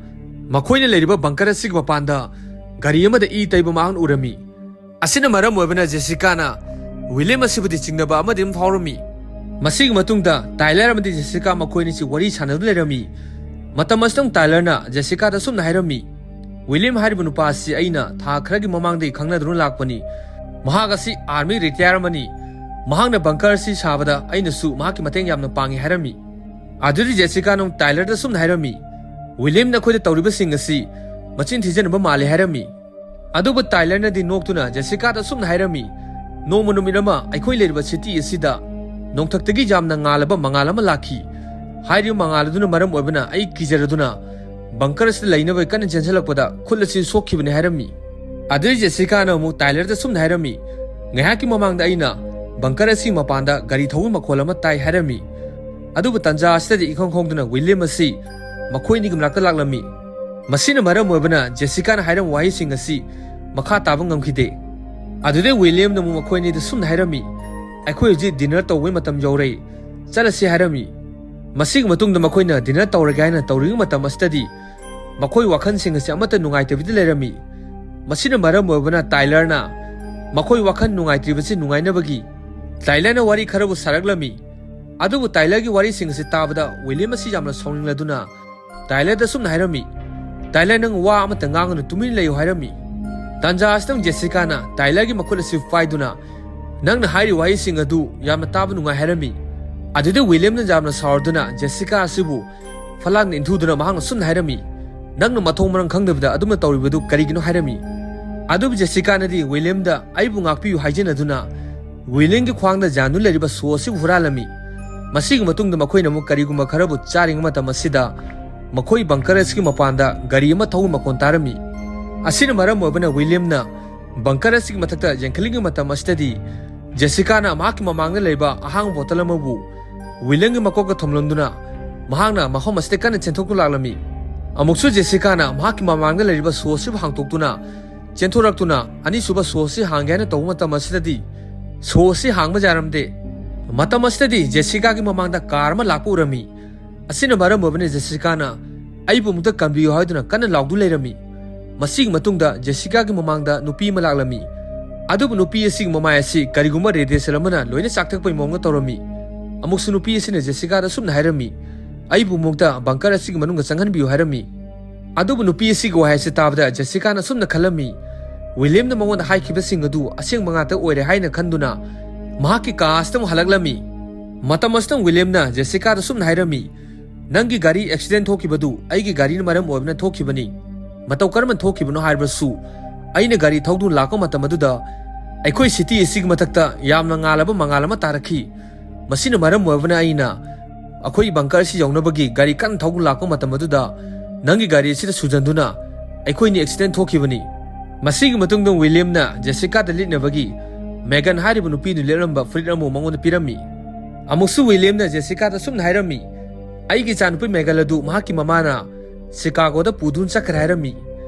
ꯃꯈꯣꯏꯅ ꯂꯩꯔꯤꯕ ꯕꯪꯀꯔ ꯑꯁꯤꯒꯤ ꯃꯄꯥꯟꯗ ꯒꯥꯔꯤ ꯑꯃꯗ ꯏ ꯇꯩꯕ ꯃꯍꯥꯛꯅ ꯎꯔꯝꯃꯤ꯫ ꯑꯁꯤꯅ ꯃꯔꯝ ꯑꯣꯏꯕꯅ ꯖꯦꯁꯤꯀꯥꯅ ꯋꯤꯂꯤꯌꯝ ꯑꯁꯤꯕꯨꯗꯤ ꯆꯤꯡꯅꯕ ꯑꯃꯗꯤ ꯑꯗꯨꯝ ꯐꯥꯎꯔꯝꯃꯤ꯫ ꯃꯁꯤꯒꯤ ꯃꯇꯨꯡꯗ ꯇꯥꯏꯂꯔ ꯑꯃꯗꯤ ꯖꯦꯁꯤꯀꯥ ꯃꯈꯣꯏ ꯑꯅꯤꯁꯤ ꯋꯥꯔꯤ ꯁꯥꯟꯅꯗꯨꯅ ꯂꯩꯔꯝꯃꯤ꯫ ꯃꯇꯝ ꯑꯁꯤꯗ ꯑꯃꯨꯛ ꯇꯥꯏꯂꯔꯅ ꯖꯦꯁꯤꯀꯥꯗ ꯑꯁꯨꯝꯅ ꯍꯥꯏꯔꯝꯃꯤ, "ꯋꯤꯂꯤꯌꯝ ꯍꯥꯏꯔꯤꯕ ꯅꯨꯄꯥ ꯑꯁꯤ ꯑꯩꯅ ꯊꯥ ꯈꯔꯒꯤ ꯃꯃꯥꯡꯗꯒꯤ ꯈꯪꯅꯗꯨꯅ ꯂꯥꯛꯄꯅꯤ꯫ ꯃꯍꯥꯛ ꯑꯁꯤ ꯑꯥꯔꯃꯤ ꯔꯤꯇꯥꯌꯔ ꯑꯃꯅꯤ꯫ ꯃꯍꯥꯛꯅ ꯕꯪꯀꯔ ꯑꯁꯤ ꯁꯥꯕꯗ ꯑꯩꯅꯁꯨ ꯃꯍꯥꯛꯀꯤ ꯃꯇꯦꯡ ꯌꯥꯝꯅ ꯄꯥꯡꯉꯤ" ꯍꯥꯏꯔꯝꯃꯤ꯫ ꯑꯗꯨꯗꯤ ꯖꯦꯁꯤꯀꯥꯅ ꯑꯃꯨꯛ ꯇꯥꯏꯂꯔꯗ ꯑꯁꯨꯝꯅ ꯍꯥꯏꯔꯝꯃꯤ, "ꯋꯤꯂꯤꯌꯝꯅ ꯑꯩꯈꯣꯏꯗ ꯇꯧꯔꯤꯕꯁꯤꯡ ꯑꯁꯤ ꯃꯆꯤꯟ ꯊꯤꯖꯤꯟꯅꯕ ꯃꯥꯜꯂꯦ" ꯍꯥꯏꯔꯝꯃꯤ꯫ ꯑꯗꯨꯕꯨ ꯇꯥꯏꯂꯔꯅꯗꯤ ꯅꯣꯛꯇꯨꯅ ꯖꯦꯁꯤꯀꯥꯗ ꯑꯁꯨꯝꯅ ꯍꯥꯏꯔꯝꯃꯤ, "ꯅꯣꯡꯃ ꯅꯨꯃꯤꯠ ꯑꯃ ꯑꯩꯈꯣꯏ ꯂꯩꯔꯤꯕ ꯁꯤꯇꯤ ꯑꯁꯤꯗ ꯅꯣꯡꯊꯛꯇꯒꯤ ꯌꯥꯝꯅ ꯉꯥꯜꯂꯕ ꯃꯉꯥꯜ ꯑꯃ ꯂꯥꯛꯈꯤ꯫ ꯍꯥꯏꯔꯤꯕ ꯃꯉꯥꯜ ꯑꯗꯨꯅ ꯃꯔꯝ ꯑꯣꯏꯕꯅ ꯑꯩ ꯀꯤꯖꯔꯗꯨꯅ ꯕꯪꯀꯔ ꯑꯁꯤꯗ ꯂꯩꯅꯕ ꯀꯟꯅ ꯆꯦꯟꯁꯤꯜꯂꯛꯄꯗ ꯈꯨꯠ ꯑꯁꯤ ꯁꯣꯛꯈꯤꯕꯅꯤ" ꯍꯥꯏꯔꯝꯃꯤ꯫ ꯑꯗꯨꯗꯩ ꯖꯦꯁꯤꯀꯥꯅ ꯑꯃꯨꯛ ꯇꯥꯏꯂꯔꯗ ꯑꯁꯨꯝꯅ ꯍꯥꯏꯔꯝꯃꯤ, "ꯉꯥꯏꯍꯥꯛꯀꯤ ꯃꯃꯥꯡꯗ ꯑꯩꯅ ꯕꯪꯀꯔ ꯑꯁꯤꯒꯤ ꯃꯄꯥꯟꯗ ꯒꯥꯔꯤ ꯊꯧꯕꯒꯤ ꯃꯈꯣꯜ ꯑꯃ ꯇꯥꯏ" ꯍꯥꯏꯔꯝꯃꯤ꯫ ꯑꯗꯨꯕꯨ ꯇꯟꯖꯥ ꯑꯁꯤꯗꯗꯤ ꯏꯈꯪ ꯈꯪꯍꯧꯗꯅ ꯋꯤꯂꯤꯌꯝ ꯑꯁꯤ ꯃꯈꯣꯏ ꯑꯅꯤꯒꯤ ꯃꯅꯥꯛꯇ ꯂꯥꯛꯂꯝꯃꯤ꯫ ꯃꯁꯤꯅ ꯃꯔꯝ ꯑꯣꯏꯕꯅ ꯖꯦꯁꯤꯀꯥꯅ ꯍꯥꯏꯔꯝꯕ ꯋꯥꯍꯩꯁꯤꯡ ꯑꯁꯤ ꯃꯈꯥ ꯇꯥꯕ ꯉꯝꯈꯤꯗꯦ꯫ ꯑꯗꯨꯗꯩ ꯋꯤꯂꯤꯌꯝꯅ ꯑꯃꯨꯛ ꯃꯈꯣꯏ ꯑꯅꯤꯗ ꯁꯨꯝꯅ ꯍꯥꯏꯔꯝꯃꯤ, "ꯑꯩꯈꯣꯏ ꯍꯧꯖꯤꯛ ꯗꯤꯅꯔ ꯇꯧꯕꯒꯤ ꯃꯇꯝ ꯌꯧꯔꯦ, ꯆꯠꯂꯁꯤ" ꯍꯥꯏꯔꯝꯃꯤ꯫ ꯃꯁꯤꯒꯤ ꯃꯇꯨꯡꯗ ꯃꯈꯣꯏꯅ ꯗꯤꯅꯔ ꯇꯧꯔꯒꯦ ꯍꯥꯏꯅ ꯇꯧꯔꯤꯉꯩ ꯃꯇꯝ ꯑꯁꯤꯗꯗꯤ ꯃꯈꯣꯏ ꯋꯥꯈꯜꯁꯤꯡ ꯑꯁꯤ ꯑꯃꯠꯇ ꯅꯨꯡꯉꯥꯏꯇꯕꯤꯗ ꯂꯩꯔꯝꯃꯤ꯫ ꯃꯁꯤꯅ ꯃꯔꯝ ꯑꯣꯏꯕꯅ ꯇꯥꯏꯂꯔꯅ ꯃꯈꯣꯏ ꯋꯥꯈꯜ ꯅꯨꯡꯉꯥꯏꯇ꯭ꯔꯤꯕꯁꯤ ꯅꯨꯡꯉꯥꯏꯅꯕꯒꯤ ꯇꯥꯏꯂꯔꯅ ꯋꯥꯔꯤ ꯈꯔꯕꯨ ꯁꯥꯔꯛꯂꯝꯃꯤ꯫ ꯑꯗꯨꯕꯨ ꯇꯥꯏꯂꯔꯒꯤ ꯋꯥꯔꯤꯁꯤꯡ ꯑꯁꯤ ꯇꯥꯕꯗ ꯋꯤꯂꯤꯌꯝ ꯑꯁꯤ ꯌꯥꯝꯅ ꯁꯥꯎꯅꯤꯡꯂꯗꯨꯅ ꯇꯥꯏꯂꯔꯗ ꯑꯁꯨꯝꯅ ꯍꯥꯏꯔꯝꯃꯤ, "ꯇꯥꯏꯂꯔ, ꯅꯪ ꯋꯥ ꯑꯃꯠꯇ ꯉꯥꯡꯒꯅꯨ, ꯇꯨꯃꯤꯟ ꯂꯩꯌꯨ" ꯍꯥꯏꯔꯝꯃꯤ꯫ ꯇꯥꯟꯖꯥ ꯑꯁꯤꯗꯪ ꯖꯦꯁꯤꯀꯥꯅ ꯇꯥꯏꯂꯔꯒꯤ ꯃꯈꯨꯠ ꯑꯁꯤ ꯄꯥꯏꯗꯨꯅ, "ꯅꯪꯅ ꯍꯥꯏꯔꯤꯕ ꯋꯥꯍꯩꯁꯤꯡ ꯑꯗꯨ ꯌꯥꯝꯅ ꯇꯥꯕ ꯅꯨꯡꯉꯥꯏ" ꯍꯥꯏꯔꯝꯃꯤ꯫ ꯑꯗꯨꯗ ꯋꯤꯂꯤꯌꯝꯅ ꯌꯥꯝꯅ ꯁꯥꯎꯔꯗꯨꯅ ꯖꯦꯁꯤꯀꯥ ꯑꯁꯤꯕꯨ ꯐꯂꯥꯡꯅ ꯏꯟꯊꯨꯗꯨꯅ ꯃꯍꯥꯛꯅ ꯁꯨꯝꯅ ꯍꯥꯏꯔꯝꯃꯤ, "ꯅꯪꯅ ꯃꯊꯣꯡ ꯃꯔꯝ ꯈꯪꯗꯕꯤꯗ ꯑꯗꯨꯝꯅ ꯇꯧꯔꯤꯕꯗꯨ ꯀꯔꯤꯒꯤꯅꯣ?" ꯍꯥꯏꯔꯝꯃꯤ꯫ ꯑꯗꯨꯕꯨ ꯖꯦꯁꯤꯀꯥꯅꯗꯤ ꯋꯤꯂꯤꯌꯝꯗ "ꯑꯩꯕꯨ ꯉꯥꯛꯄꯤꯌꯨ" ꯍꯥꯏꯖꯅꯗꯨꯅ ꯋꯤꯂꯤꯌꯝꯒꯤ ꯈ꯭ꯋꯥꯡꯗ ꯌꯥꯟꯗꯨꯅ ꯂꯩꯔꯤꯕ ꯁꯣ ꯑꯁꯤꯕꯨ ꯍꯨꯔꯥꯜꯂꯝꯃꯤ꯫ ꯃꯁꯤꯒꯤ ꯃꯇꯨꯡꯗ ꯃꯈꯣꯏꯅ ꯑꯃꯨꯛ ꯀꯔꯤꯒꯨꯝꯕ ꯈꯔꯕꯨ ꯆꯥꯔꯤꯉꯩ ꯃꯇꯝ ꯑꯁꯤꯗ ꯃꯈꯣꯏ ꯕꯪꯀꯔ ꯑꯁꯤꯒꯤ ꯃꯄꯥꯟꯗ ꯒꯥꯔꯤ ꯑꯃ ꯊꯧꯕ ꯃꯈꯣꯟ ꯇꯥꯔꯝꯃꯤ꯫ ꯑꯁꯤꯅ ꯃꯔꯝ ꯑꯣꯏꯕꯅ ꯋꯤꯂꯤꯌꯝꯅ ꯕꯪꯀꯔ ꯑꯁꯤꯒꯤ ꯃꯊꯛꯇ ꯌꯦꯡꯈꯠꯂꯤꯉꯩ ꯃꯇꯝ ꯑꯁꯤꯗꯗꯤ ꯖꯦꯁꯤꯀꯥꯅ ꯃꯍꯥꯛꯀꯤ ꯃꯃꯥꯡꯗ ꯂꯩꯕ ꯑꯍꯥꯡꯕ ꯕꯣꯇꯜ ꯑꯃꯕꯨ ꯋꯤꯂꯤꯌꯝꯒꯤ ꯃꯀꯣꯛꯇ ꯊꯣꯝꯂꯝꯗꯨꯅ ꯃꯍꯥꯛꯅ ꯃꯐꯝ ꯑꯁꯤꯗ ꯀꯟꯅ ꯆꯦꯟꯊꯣꯛꯇꯨꯅ ꯂꯥꯛꯂꯝꯃꯤ꯫ ꯑꯃꯨꯛꯁꯨ ꯖꯦꯁꯤꯀꯥꯅ ꯃꯍꯥꯛꯀꯤ ꯃꯃꯥꯡꯗ ꯂꯩꯔꯤꯕ ꯁꯣ ꯑꯁꯤꯕꯨ ꯍꯥꯡꯇꯣꯛꯇꯨꯅ ꯆꯦꯟꯊꯣꯔꯛꯇꯨꯅ ꯑꯅꯤꯁꯨꯕ ꯁꯣ ꯑꯁꯤ ꯍꯥꯡꯒꯦ ꯍꯥꯏꯅ ꯇꯧꯕ ꯃꯇꯝ ꯑꯁꯤꯗꯗꯤ ꯁꯣ ꯑꯁꯤ ꯍꯥꯡꯕ ꯌꯥꯔꯝꯗꯦ꯫ ꯃꯇꯝ ꯑꯁꯤꯗꯗꯤ ꯖꯦꯁꯤꯀꯥꯒꯤ ꯃꯃꯥꯡꯗ ꯀꯥꯔ ꯑꯃ ꯂꯥꯛꯄ ꯎꯔꯝꯃꯤ꯫ ꯑꯁꯤꯅ ꯃꯔꯝ ꯑꯣꯏꯕꯅ ꯖꯦꯁꯤꯀꯥꯅ "ꯑꯩꯕꯨ ꯑꯃꯨꯛꯇ ꯀꯟꯕꯤꯌꯨ" ꯍꯥꯏꯗꯨꯅ ꯀꯟꯅ ꯂꯥꯎꯗꯨ ꯂꯩꯔꯝꯃꯤ꯫ ꯃꯁꯤꯒꯤ ꯃꯇꯨꯡꯗ ꯖꯦꯁꯤꯀꯥꯒꯤ ꯃꯃꯥꯡꯗ ꯅꯨꯄꯤ ꯑꯃ ꯂꯥꯛꯂꯝꯃꯤ꯫ ꯑꯗꯨꯕꯨ ꯅꯨꯄꯤ ꯑꯁꯤꯒꯤ ꯃꯃꯥꯏ ꯑꯁꯤ ꯀꯔꯤꯒꯨꯝꯕ ꯔꯦꯗꯤꯌꯦꯁꯟ ꯑꯃꯅ ꯂꯣꯏꯅ ꯆꯥꯛꯊꯛꯄꯒꯤ ꯃꯑꯣꯡꯗ ꯇꯧꯔꯝꯃꯤ꯫ ꯑꯃꯨꯛꯁꯨ ꯅꯨꯄꯤ ꯑꯁꯤꯅ ꯖꯦꯁꯤꯀꯥꯗ ꯁꯨꯝꯅ ꯍꯥꯏꯔꯝꯃꯤ, "ꯑꯩꯕꯨ ꯑꯃꯨꯛꯇ ꯕꯪꯀꯔ ꯑꯁꯤꯒꯤ ꯃꯅꯨꯡꯗ ꯆꯪꯍꯟꯕꯤꯌꯨ" ꯍꯥꯏꯔꯝꯃꯤ꯫ ꯑꯗꯨꯕꯨ ꯅꯨꯄꯤ ꯑꯁꯤꯒꯤ ꯋꯥꯍꯩ ꯑꯁꯤ ꯇꯥꯕꯗ ꯖꯦꯁꯤꯀꯥꯅ ꯁꯨꯝꯅ ꯈꯜꯂꯝꯃꯤ, "ꯋꯤꯂꯤꯌꯝꯅ ꯃꯉꯣꯟꯗ ꯍꯥꯏꯈꯤꯕꯁꯤꯡ ꯑꯗꯨ ꯑꯁꯦꯡꯕ ꯉꯥꯛꯇ ꯑꯣꯏꯔꯦ" ꯍꯥꯏꯅ ꯈꯟꯗꯨꯅ ꯃꯍꯥꯛꯀꯤ ꯀꯥ ꯑꯁꯤꯗ ꯑꯃꯨꯛ ꯍꯜꯂꯛꯂꯝꯃꯤ꯫ ꯃꯇꯝ ꯑꯁꯤꯗ ꯋꯤꯂꯤꯌꯝꯅ ꯖꯦꯁꯤꯀꯥꯗ ꯁꯨꯝꯅ ꯍꯥꯏꯔꯝꯃꯤ, "ꯅꯪꯒꯤ ꯒꯥꯔꯤ ꯑꯦꯛꯁꯤꯗꯦꯟ ꯊꯣꯛꯈꯤꯕꯗꯨ ꯑꯩꯒꯤ ꯒꯥꯔꯤꯅ ꯃꯔꯝ ꯑꯣꯏꯕꯅ ꯊꯣꯛꯈꯤꯕꯅꯤ꯫ ꯃꯇꯧ ꯀꯔꯝꯅ ꯊꯣꯛꯈꯤꯕꯅꯣ ꯍꯥꯏꯔꯕꯁꯨ, ꯑꯩꯅ ꯒꯥꯔꯤ ꯊꯧꯗꯨꯅ ꯂꯥꯛꯄ ꯃꯇꯝ ꯑꯗꯨꯗ ꯑꯩꯈꯣꯏ ꯁꯤꯇꯤ ꯑꯁꯤꯒꯤ ꯃꯊꯛꯇ ꯌꯥꯝꯅ ꯉꯥꯜꯂꯕ ꯃꯉꯥꯜ ꯑꯃ ꯇꯥꯔꯛꯈꯤ꯫ ꯃꯁꯤꯅ ꯃꯔꯝ ꯑꯣꯏꯕꯅ ꯑꯩꯅ ꯑꯩꯈꯣꯏ ꯕꯪꯀꯔ ꯑꯁꯤ ꯌꯧꯅꯕꯒꯤ ꯒꯥꯔꯤ ꯀꯟꯅ ꯊꯧꯗꯨꯅ ꯂꯥꯛꯄ ꯃꯇꯝ ꯑꯗꯨꯗ ꯅꯪꯒꯤ ꯒꯥꯔꯤ ꯑꯁꯤꯗ ꯁꯨꯖꯟꯗꯨꯅ ꯑꯩꯈꯣꯏꯅꯤ ꯑꯦꯛꯁꯤꯗꯦꯟ ꯊꯣꯛꯈꯤꯕꯅꯤ"꯫ ꯃꯁꯤꯒꯤ ꯃꯇꯨꯡꯗ ꯋꯤꯂꯤꯌꯝꯅ ꯖꯦꯁꯤꯀꯥꯗ ꯂꯤꯠꯅꯕꯒꯤ ꯃꯦꯒꯟ ꯍꯥꯏꯔꯤꯕ ꯅꯨꯄꯤꯗꯨ ꯂꯤꯠꯂꯝꯕ ꯐꯨꯔꯤꯠ ꯑꯃꯕꯨ ꯃꯉꯣꯟꯗ ꯄꯤꯔꯝꯃꯤ꯫ ꯑꯃꯨꯛꯁꯨ ꯋꯤꯂꯤꯌꯝꯅ ꯖꯦꯁꯤꯀꯥꯗ ꯁꯨꯝꯅ ꯍꯥꯏꯔꯝꯃꯤ, "ꯑꯩꯒꯤ ꯏꯆꯥꯅꯨꯄꯤ ꯃꯦꯒꯟ ꯑꯗꯨ ꯃꯍꯥꯛꯀꯤ ꯃꯃꯥꯅ ꯁꯤꯀꯥꯒꯣꯗ ꯄꯨꯗꯨꯅ ꯆꯠꯈ꯭ꯔꯦ" ꯍꯥꯏꯔꯝꯃꯤ꯫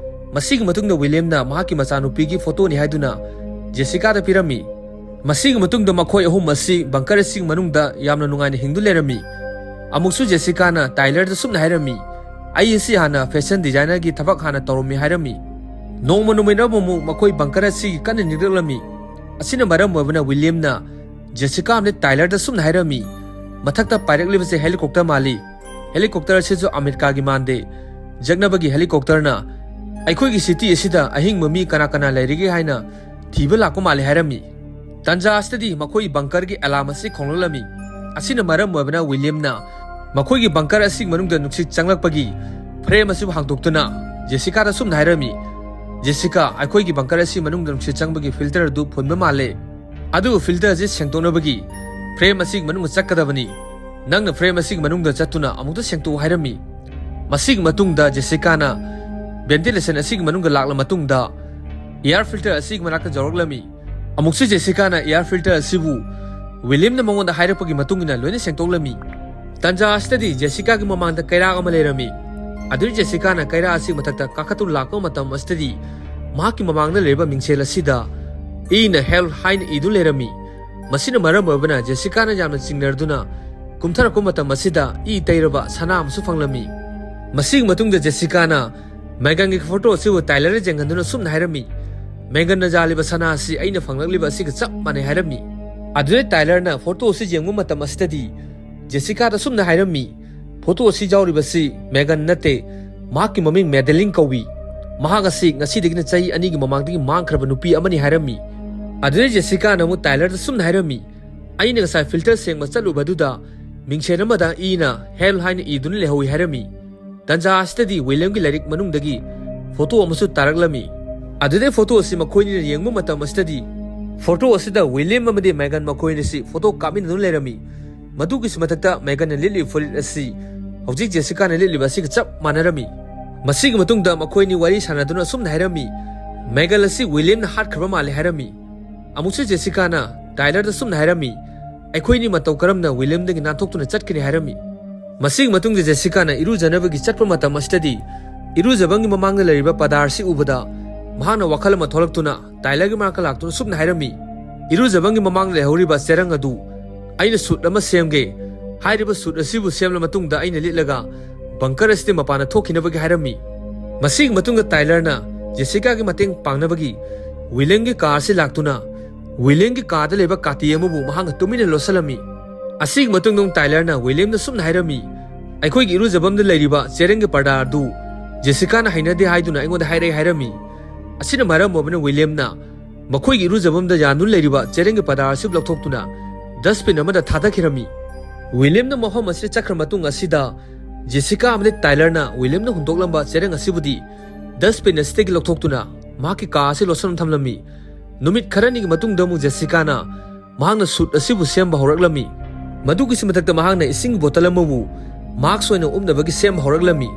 ꯃꯁꯤꯒꯤ ꯃꯇꯨꯡꯗ ꯋꯤꯂꯤꯌꯝꯅ ꯃꯍꯥꯛꯀꯤ ꯃꯆꯥꯅꯨꯄꯤꯒꯤ ꯐꯣꯇꯣꯅꯤ ꯍꯥꯏꯗꯨꯅ ꯖꯦꯁꯤꯀꯥꯗ ꯄꯤꯔꯝꯃꯤ꯫ ꯃꯁꯤꯒꯤ ꯃꯇꯨꯡꯗ ꯃꯈꯣꯏ ꯑꯍꯨꯝ ꯑꯁꯤ ꯕꯪꯀꯔ ꯑꯁꯤꯒꯤ ꯃꯅꯨꯡꯗ ꯌꯥꯝꯅ ꯅꯨꯡꯉꯥꯏꯅ ꯍꯤꯡꯗꯨꯅ ꯂꯩꯔꯝꯃꯤ꯫ ꯑꯃꯨꯛꯁꯨ ꯖꯦꯁꯤꯀꯥꯅ ꯇꯥꯏꯂꯔꯗ ꯁꯨꯝꯅ ꯍꯥꯏꯔꯝꯃꯤ, "ꯑꯩ ꯑꯁꯤ ꯍꯥꯟꯅ ꯐꯦꯁꯟ ꯗꯤꯖꯥꯏꯅꯔꯒꯤ ꯊꯕꯛ ꯍꯥꯟꯅ ꯇꯧꯔꯝꯃꯤ" ꯍꯥꯏꯔꯝꯃꯤ꯫ ꯅꯣꯡꯃ ꯅꯨꯃꯤꯠ ꯑꯃꯃꯨꯛ ꯃꯈꯣꯏ ꯕꯪꯀꯔ ꯑꯁꯤꯒꯤ ꯀꯟꯅ ꯅꯤꯛꯂꯛꯂꯝꯃꯤ꯫ ꯑꯁꯤꯅ ꯃꯔꯝ ꯑꯣꯏꯕꯅ ꯋꯤꯂꯤꯌꯝꯅ ꯖꯦꯁꯤꯀꯥ ꯑꯃꯗꯤ ꯇꯥꯏꯂꯔꯗ ꯁꯨꯝꯅ ꯍꯥꯏꯔꯝꯃꯤ, "ꯃꯊꯛꯇ ꯄꯥꯏꯔꯛꯂꯤꯕꯁꯦ ꯍꯦꯂꯤꯀꯣꯞꯇꯔ ꯃꯥꯜꯂꯤ꯫ ꯍꯦꯂꯤꯀꯣꯞꯇꯔ ꯑꯁꯤꯁꯨ ꯑꯃꯦꯔꯤꯀꯥꯒꯤ ꯃꯥꯟꯗꯦ꯫ ꯖꯛꯅꯕꯒꯤ ꯍꯦꯂꯤꯀꯣꯞꯇꯔꯅ ꯑꯩꯈꯣꯏꯒꯤ ꯁꯤꯇꯤ ꯑꯁꯤꯗ ꯑꯍꯤꯡꯕ ꯃꯤ ꯀꯅꯥ ꯀꯅꯥ ꯂꯩꯔꯤꯒꯦ ꯍꯥꯏꯅ ꯊꯤꯕ ꯂꯥꯛꯄ ꯃꯥꯜꯂꯦ ꯍꯥꯏꯔꯝꯃꯤ꯫ ꯇꯥꯟꯖꯥ ꯑꯁꯤꯗꯗꯤ ꯃꯈꯣꯏ ꯕꯪꯀꯔꯒꯤ ꯑꯦꯂꯥꯔꯝ ꯑꯁꯤ ꯈꯣꯡꯂꯛꯂꯝꯃꯤ꯫ ꯑꯁꯤꯅ ꯃꯔꯝ ꯑꯣꯏꯕꯅ ꯋꯤꯂꯤꯌꯝꯅ ꯃꯈꯣꯏꯒꯤ ꯕꯪꯀꯔ ꯑꯁꯤꯒꯤ ꯃꯅꯨꯡꯗ ꯅꯨꯡꯁꯤꯠ ꯆꯪꯂꯛꯄꯒꯤ ꯐ꯭ꯔꯦꯝ ꯑꯁꯤꯕꯨ ꯍꯥꯡꯗꯣꯛꯇꯨꯅ ꯖꯦꯁꯤꯀꯥꯗ ꯁꯨꯝꯅ ꯍꯥꯏꯔꯝꯃꯤ, "ꯖꯦꯁꯤꯀꯥ, ꯑꯩꯈꯣꯏꯒꯤ ꯕꯪꯀꯔ ꯑꯁꯤꯒꯤ ꯃꯅꯨꯡꯗ ꯅꯨꯡꯁꯤꯠ ꯆꯪꯕꯒꯤ ꯐꯤꯜꯇꯔ ꯑꯗꯨ ꯐꯨꯟꯕ ꯃꯥꯜꯂꯦ꯫ ꯑꯗꯨꯕꯨ ꯐꯤꯜꯇꯔ ꯑꯁꯤ ꯁꯦꯡꯗꯣꯛꯅꯕꯒꯤ ꯐ꯭ꯔꯦꯝ ꯑꯁꯤꯒꯤ ꯃꯅꯨꯡꯗ ꯆꯠꯀꯗꯕꯅꯤ꯫ ꯅꯪꯅ ꯐ꯭ꯔꯦꯝ ꯑꯁꯤꯒꯤ ꯃꯅꯨꯡꯗ ꯆꯠꯇꯨꯅ ꯑꯃꯨꯛꯇ ꯁꯦꯡꯗꯣꯛꯎ" ꯍꯥꯏꯔꯝꯃꯤ꯫ ꯃꯁꯤꯒꯤ ꯃꯇꯨꯡꯗ ꯖꯦꯁꯤꯀꯥꯅ ꯚꯦꯟꯇꯤꯂꯦꯁꯟ ꯑꯁꯤꯒꯤ ꯃꯅꯨꯡꯗ ꯂꯥꯛꯂ ꯃꯇꯨꯡꯗ, ꯑꯦꯌꯥꯔ ꯐꯤꯜꯇꯔ ꯑꯁꯤꯒꯤ ꯃꯅꯥꯛꯇ ꯌꯧꯔꯛꯂꯝꯃꯤ꯫ ꯑꯃꯨꯛꯁꯨ ꯖꯦꯁꯤꯀꯥꯅ ꯑꯦꯌꯥꯔ ꯐꯤꯜꯇꯔ ꯑꯁꯤꯕꯨ ꯋꯤꯂꯤꯌꯝꯅ ꯃꯉꯣꯟꯗ ꯍꯥꯏꯔꯛꯄꯒꯤ ꯃꯇꯨꯡ ꯏꯟꯅ ꯂꯣꯏꯅ ꯁꯦꯡꯗꯣꯛꯂꯝꯃꯤ꯫ ꯇꯥꯟꯖꯥ ꯑꯁꯤꯗꯗꯤ ꯖꯦꯁꯤꯀꯥꯒꯤ ꯃꯃꯥꯡꯗ ꯀꯩꯔꯥꯛ ꯑꯃ ꯂꯩꯔꯝꯃꯤ꯫ ꯑꯗꯨꯗꯩ ꯖꯦꯁꯤꯀꯥꯅ ꯀꯩꯔꯥꯛ ꯑꯁꯤꯒꯤ ꯃꯊꯛꯇ ꯀꯥꯈꯠꯇꯨꯅ ꯂꯥꯛꯄ ꯃꯇꯝ ꯑꯁꯤꯗꯗꯤ ꯃꯍꯥꯛꯀꯤ ꯃꯃꯥꯡꯗ ꯂꯩꯔꯤꯕ ꯃꯤꯡꯁꯦꯜ ꯑꯁꯤꯗ ꯏꯅ "ꯍꯦꯜꯞ" ꯍꯥꯏꯅ ꯏꯗꯨꯅ ꯂꯩꯔꯝꯃꯤ꯫ ꯃꯁꯤꯅ ꯃꯔꯝ ꯑꯣꯏꯕꯅ ꯖꯦꯁꯤꯀꯥꯅ ꯌꯥꯝꯅ ꯆꯤꯡꯅꯗꯨꯅ ꯀꯨꯝꯊꯔꯛꯄ ꯃꯇꯝ ꯑꯁꯤꯗ ꯏ ꯇꯩꯔꯕ ꯁꯅꯥ ꯑꯃꯁꯨ ꯐꯪꯂꯝꯃꯤ꯫ ꯃꯁꯤꯒꯤ ꯃꯇꯨꯡꯗ ꯖꯦꯁꯤꯀꯥꯅ ꯃꯦꯒꯟꯒꯤ ꯐꯣꯇꯣ ꯑꯁꯤꯕꯨ ꯇꯥꯏꯂꯔꯗ ꯌꯦꯡꯍꯟꯗꯨꯅ ꯁꯨꯝꯅ ꯍꯥꯏꯔꯝꯃꯤ, "ꯃꯦꯒꯟꯅ ꯌꯥꯜꯂꯤꯕ ꯁꯅꯥ ꯑꯁꯤ ꯑꯩꯅ ꯐꯪꯂꯛꯂꯤꯕ ꯑꯁꯤꯒ ꯆꯞ ꯃꯥꯟꯅꯩ" ꯍꯥꯏꯔꯝꯃꯤ꯫ ꯑꯗꯨꯗꯩ ꯇꯥꯏꯂꯔꯅ ꯐꯣꯇꯣ ꯑꯁꯤ ꯌꯦꯡꯕ ꯃꯇꯝ ꯑꯁꯤꯗꯗꯤ ꯖꯦꯁꯤꯀꯥꯗ ꯁꯨꯝꯅ ꯍꯥꯏꯔꯝꯃꯤ, "ꯐꯣꯇꯣ ꯑꯁꯤ ꯌꯥꯎꯔꯤꯕꯁꯤ ꯃꯦꯒꯟ ꯅꯠꯇꯦ, ꯃꯍꯥꯛꯀꯤ ꯃꯃꯤꯡ ꯃꯦꯗꯦꯂꯤꯟ ꯀꯧꯏ꯫ ꯃꯍꯥꯛ ꯑꯁꯤ ꯉꯁꯤꯗꯒꯤꯅ ꯆꯍꯤ ꯑꯅꯤꯒꯤ ꯃꯃꯥꯡꯗꯒꯤ ꯃꯥꯡꯈ꯭ꯔꯕ ꯅꯨꯄꯤ ꯑꯃꯅꯤ" ꯍꯥꯏꯔꯝꯃꯤ꯫ ꯑꯗꯨꯗꯩ ꯖꯦꯁꯤꯀꯥꯅ ꯑꯃꯨꯛ ꯇꯥꯏꯂꯔꯗ ꯁꯨꯝꯅ ꯍꯥꯏꯔꯝꯃꯤ, "ꯑꯩꯅ ꯉꯁꯥꯏ ꯐꯤꯜꯇꯔ ꯁꯦꯡꯕ ꯆꯠꯂꯨꯕꯗꯨꯗ ꯃꯤꯡꯁꯦꯜ ꯑꯃꯗ ꯏꯅ "ꯍꯦꯜꯞ" ꯍꯥꯏꯅ ꯏꯗꯨꯅ ꯂꯩꯍꯧꯏ" ꯍꯥꯏꯔꯝꯃꯤ꯫ ꯇꯟꯖꯥ ꯑꯁꯤꯗꯗꯤ ꯋꯤꯂꯤꯌꯝꯒꯤ ꯂꯥꯏꯔꯤꯛ ꯃꯅꯨꯡꯗꯒꯤ ꯐꯣꯇꯣ ꯑꯃꯁꯨ ꯇꯥꯔꯛꯂꯝꯃꯤ꯫ ꯑꯗꯨꯗꯩ ꯐꯣꯇꯣ ꯑꯁꯤ ꯃꯈꯣꯏꯅꯤꯅ ꯌꯦꯡꯕ ꯃꯇꯝ ꯑꯁꯤꯗꯗꯤ ꯐꯣꯇꯣ ꯑꯁꯤꯗ ꯋꯤꯂꯤꯌꯝ ꯑꯃꯗꯤ ꯃꯦꯒꯟ ꯃꯈꯣꯏ ꯑꯅꯤꯁꯤ ꯐꯣꯇꯣ ꯀꯥꯞꯃꯤꯟꯅꯗꯨꯅ ꯂꯩꯔꯝꯃꯤ꯫ ꯃꯗꯨꯒꯤꯁꯨ ꯃꯊꯛꯇ ꯃꯦꯒꯟꯅ ꯂꯤꯠꯂꯤꯕ ꯐꯨꯔꯤꯠ ꯑꯁꯤ ꯍꯧꯖꯤꯛ ꯖꯦꯁꯤꯀꯥꯅ ꯂꯤꯠꯂꯤꯕ ꯑꯁꯤꯒ ꯆꯞ ꯃꯥꯟꯅꯔꯝꯃꯤ꯫ ꯃꯁꯤꯒꯤ ꯃꯇꯨꯡꯗ ꯃꯈꯣꯏ ꯑꯅꯤ ꯋꯥꯔꯤ ꯁꯥꯟꯅꯗꯨꯅ ꯑꯁꯨꯝꯅ ꯍꯥꯏꯔꯝꯃꯤ, "ꯃꯦꯒꯟ ꯑꯁꯤ ꯋꯤꯂꯤꯌꯝꯅ ꯍꯥꯠꯈ꯭ꯔꯕ ꯃꯥꯜꯂꯦ" ꯍꯥꯏꯔꯝꯃꯤ꯫ ꯑꯃꯨꯛꯁꯨ ꯖꯦꯁꯤꯀꯥꯅ ꯇꯥꯏꯂꯔꯗ ꯑꯁꯨꯝꯅ ꯍꯥꯏꯔꯝꯃꯤ, "ꯑꯩꯈꯣꯏꯅꯤ ꯃꯇꯧ ꯀꯔꯝꯅ ꯋꯤꯂꯤꯌꯝꯗꯒꯤ ꯅꯥꯟꯊꯣꯛꯇꯨꯅ ꯆꯠꯀꯅꯤ?" ꯍꯥꯏꯔꯝꯃꯤ꯫ ꯃꯁꯤꯒꯤ ꯃꯇꯨꯡꯗ ꯖꯦꯁꯤꯀꯥꯅ ꯏꯔꯨꯖꯅꯕꯒꯤ ꯆꯠꯄ ꯃꯇꯝ ꯑꯁꯤꯗꯗꯤ ꯏꯔꯨꯖꯕꯝꯒꯤ ꯃꯃꯥꯡꯗ ꯂꯩꯔꯤꯕ ꯄꯗꯥꯔ ꯑꯁꯤ ꯎꯕꯗ ꯃꯍꯥꯛꯅ ꯋꯥꯈꯜ ꯑꯃ ꯊꯣꯛꯂꯛꯇꯨꯅ ꯇꯥꯏꯂꯔꯒꯤ ꯃꯅꯥꯛꯇ ꯂꯥꯛꯇꯨꯅ ꯁꯨꯝꯅ ꯍꯥꯏꯔꯝꯃꯤ, "ꯏꯔꯨꯖꯕꯝꯒꯤ ꯃꯃꯥꯡꯗ ꯂꯩꯍꯧꯔꯤꯕ ꯆꯦꯔꯪ ꯑꯗꯨ ꯑꯩꯅ ꯁꯨꯠ ꯑꯃ ꯁꯦꯝꯒꯦ꯫ ꯍꯥꯏꯔꯤꯕ ꯁꯨꯠ ꯑꯁꯤꯕꯨ ꯁꯦꯝꯂ ꯃꯇꯨꯡꯗ ꯑꯩꯅ ꯂꯤꯠꯂꯒ ꯕꯪꯀꯔ ꯑꯁꯤꯗ ꯃꯄꯥꯟꯗ ꯊꯣꯛꯈꯤꯅꯕꯒꯤ" ꯍꯥꯏꯔꯝꯃꯤ꯫ ꯃꯁꯤꯒꯤ ꯃꯇꯨꯡꯗ ꯇꯥꯏꯂꯔꯅ ꯖꯦꯁꯤꯀꯥꯒꯤ ꯃꯇꯦꯡ ꯄꯥꯡꯅꯕꯒꯤ ꯋꯤꯂꯤꯌꯝꯒꯤ ꯀꯥꯔ ꯑꯁꯤ ꯂꯥꯛꯇꯨꯅ ꯋꯤꯂꯤꯌꯝꯒꯤ ꯀꯥꯔꯗ ꯂꯩꯕ ꯀꯥꯇꯤ ꯑꯃꯕꯨ ꯃꯍꯥꯛꯅ ꯇꯨꯃꯤꯟꯅ ꯂꯣꯠꯁꯤꯜꯂꯝꯃꯤ꯫ ꯑꯁꯤꯒꯤ ꯃꯇꯨꯡꯗ ꯑꯃꯨꯛ ꯇꯥꯏꯂꯔꯅ ꯋꯤꯂꯤꯌꯝꯗ ꯁꯨꯝꯅ ꯍꯥꯏꯔꯝꯃꯤ, "ꯑꯩꯈꯣꯏꯒꯤ ꯏꯔꯨꯖꯐꯝꯗ ꯂꯩꯔꯤꯕ ꯆꯦꯔꯪꯒꯤ ꯄꯔꯗꯥ ꯑꯗꯨ ꯖꯦꯁꯤꯀꯥꯅ ꯍꯩꯅꯗꯦ ꯍꯥꯏꯗꯨꯅ ꯑꯩꯉꯣꯟꯗ ꯍꯥꯏꯔꯛꯏ ꯍꯥꯏꯔꯝꯃꯤ꯫ ꯑꯁꯤꯅ ꯃꯔꯝ ꯑꯣꯏꯕꯅ ꯋꯤꯂꯤꯌꯝꯅ ꯃꯈꯣꯏꯒꯤ ꯏꯔꯨꯖꯐꯝꯗ ꯌꯥꯟꯗꯨꯅ ꯂꯩꯔꯤꯕ ꯆꯦꯔꯪꯒꯤ ꯄꯔꯗꯥ ꯑꯁꯤ ꯂꯧꯊꯣꯛꯇꯨꯅ dustbin ꯑꯃꯗ ꯊꯥꯗꯈꯤꯔꯝꯃꯤ꯫ ꯋꯤꯂꯤꯌꯝꯅ ꯃꯐꯝ ꯑꯁꯤꯗ ꯆꯠꯈ꯭ꯔ ꯃꯇꯨꯡ ꯑꯁꯤꯗ ꯖꯦꯁꯤꯀꯥ ꯑꯃꯗꯤ ꯇꯥꯏꯂꯔꯅ ꯋꯤꯂꯤꯌꯝꯅ ꯍꯨꯟꯗꯣꯛꯂꯝꯕ ꯆꯦꯔꯪ ꯑꯁꯤꯕꯨꯗꯤ dustbin ꯑꯁꯤꯗꯒꯤ ꯂꯧꯊꯣꯛꯇꯨꯅ ꯃꯍꯥꯛꯀꯤ ꯀꯥ ꯑꯁꯤ ꯂꯣꯠꯁꯤꯟꯗꯨꯅ ꯊꯝꯂꯝꯃꯤ꯫ ꯅꯨꯃꯤꯠ ꯈꯔꯅꯤꯒꯤ ꯃꯇꯨꯡꯗ ꯑꯃꯨꯛ ꯖꯦꯁꯤꯀꯥꯅ ꯃꯍꯥꯛꯅ suit ꯑꯁꯤꯕꯨ ꯁꯦꯝꯕ ꯍꯧꯔꯛꯂꯝꯃꯤ꯫ ꯃꯗꯨꯒꯤꯁꯨ ꯃꯊꯛꯇ ꯃꯍꯥꯛꯅ ꯏꯁꯤꯡꯒꯤ bottle ꯑꯃꯕꯨ mask ꯑꯣꯏꯅ ꯎꯞꯅꯕꯒꯤ ꯁꯦꯝꯕ ꯍꯧꯔꯛꯂꯝꯃꯤ꯫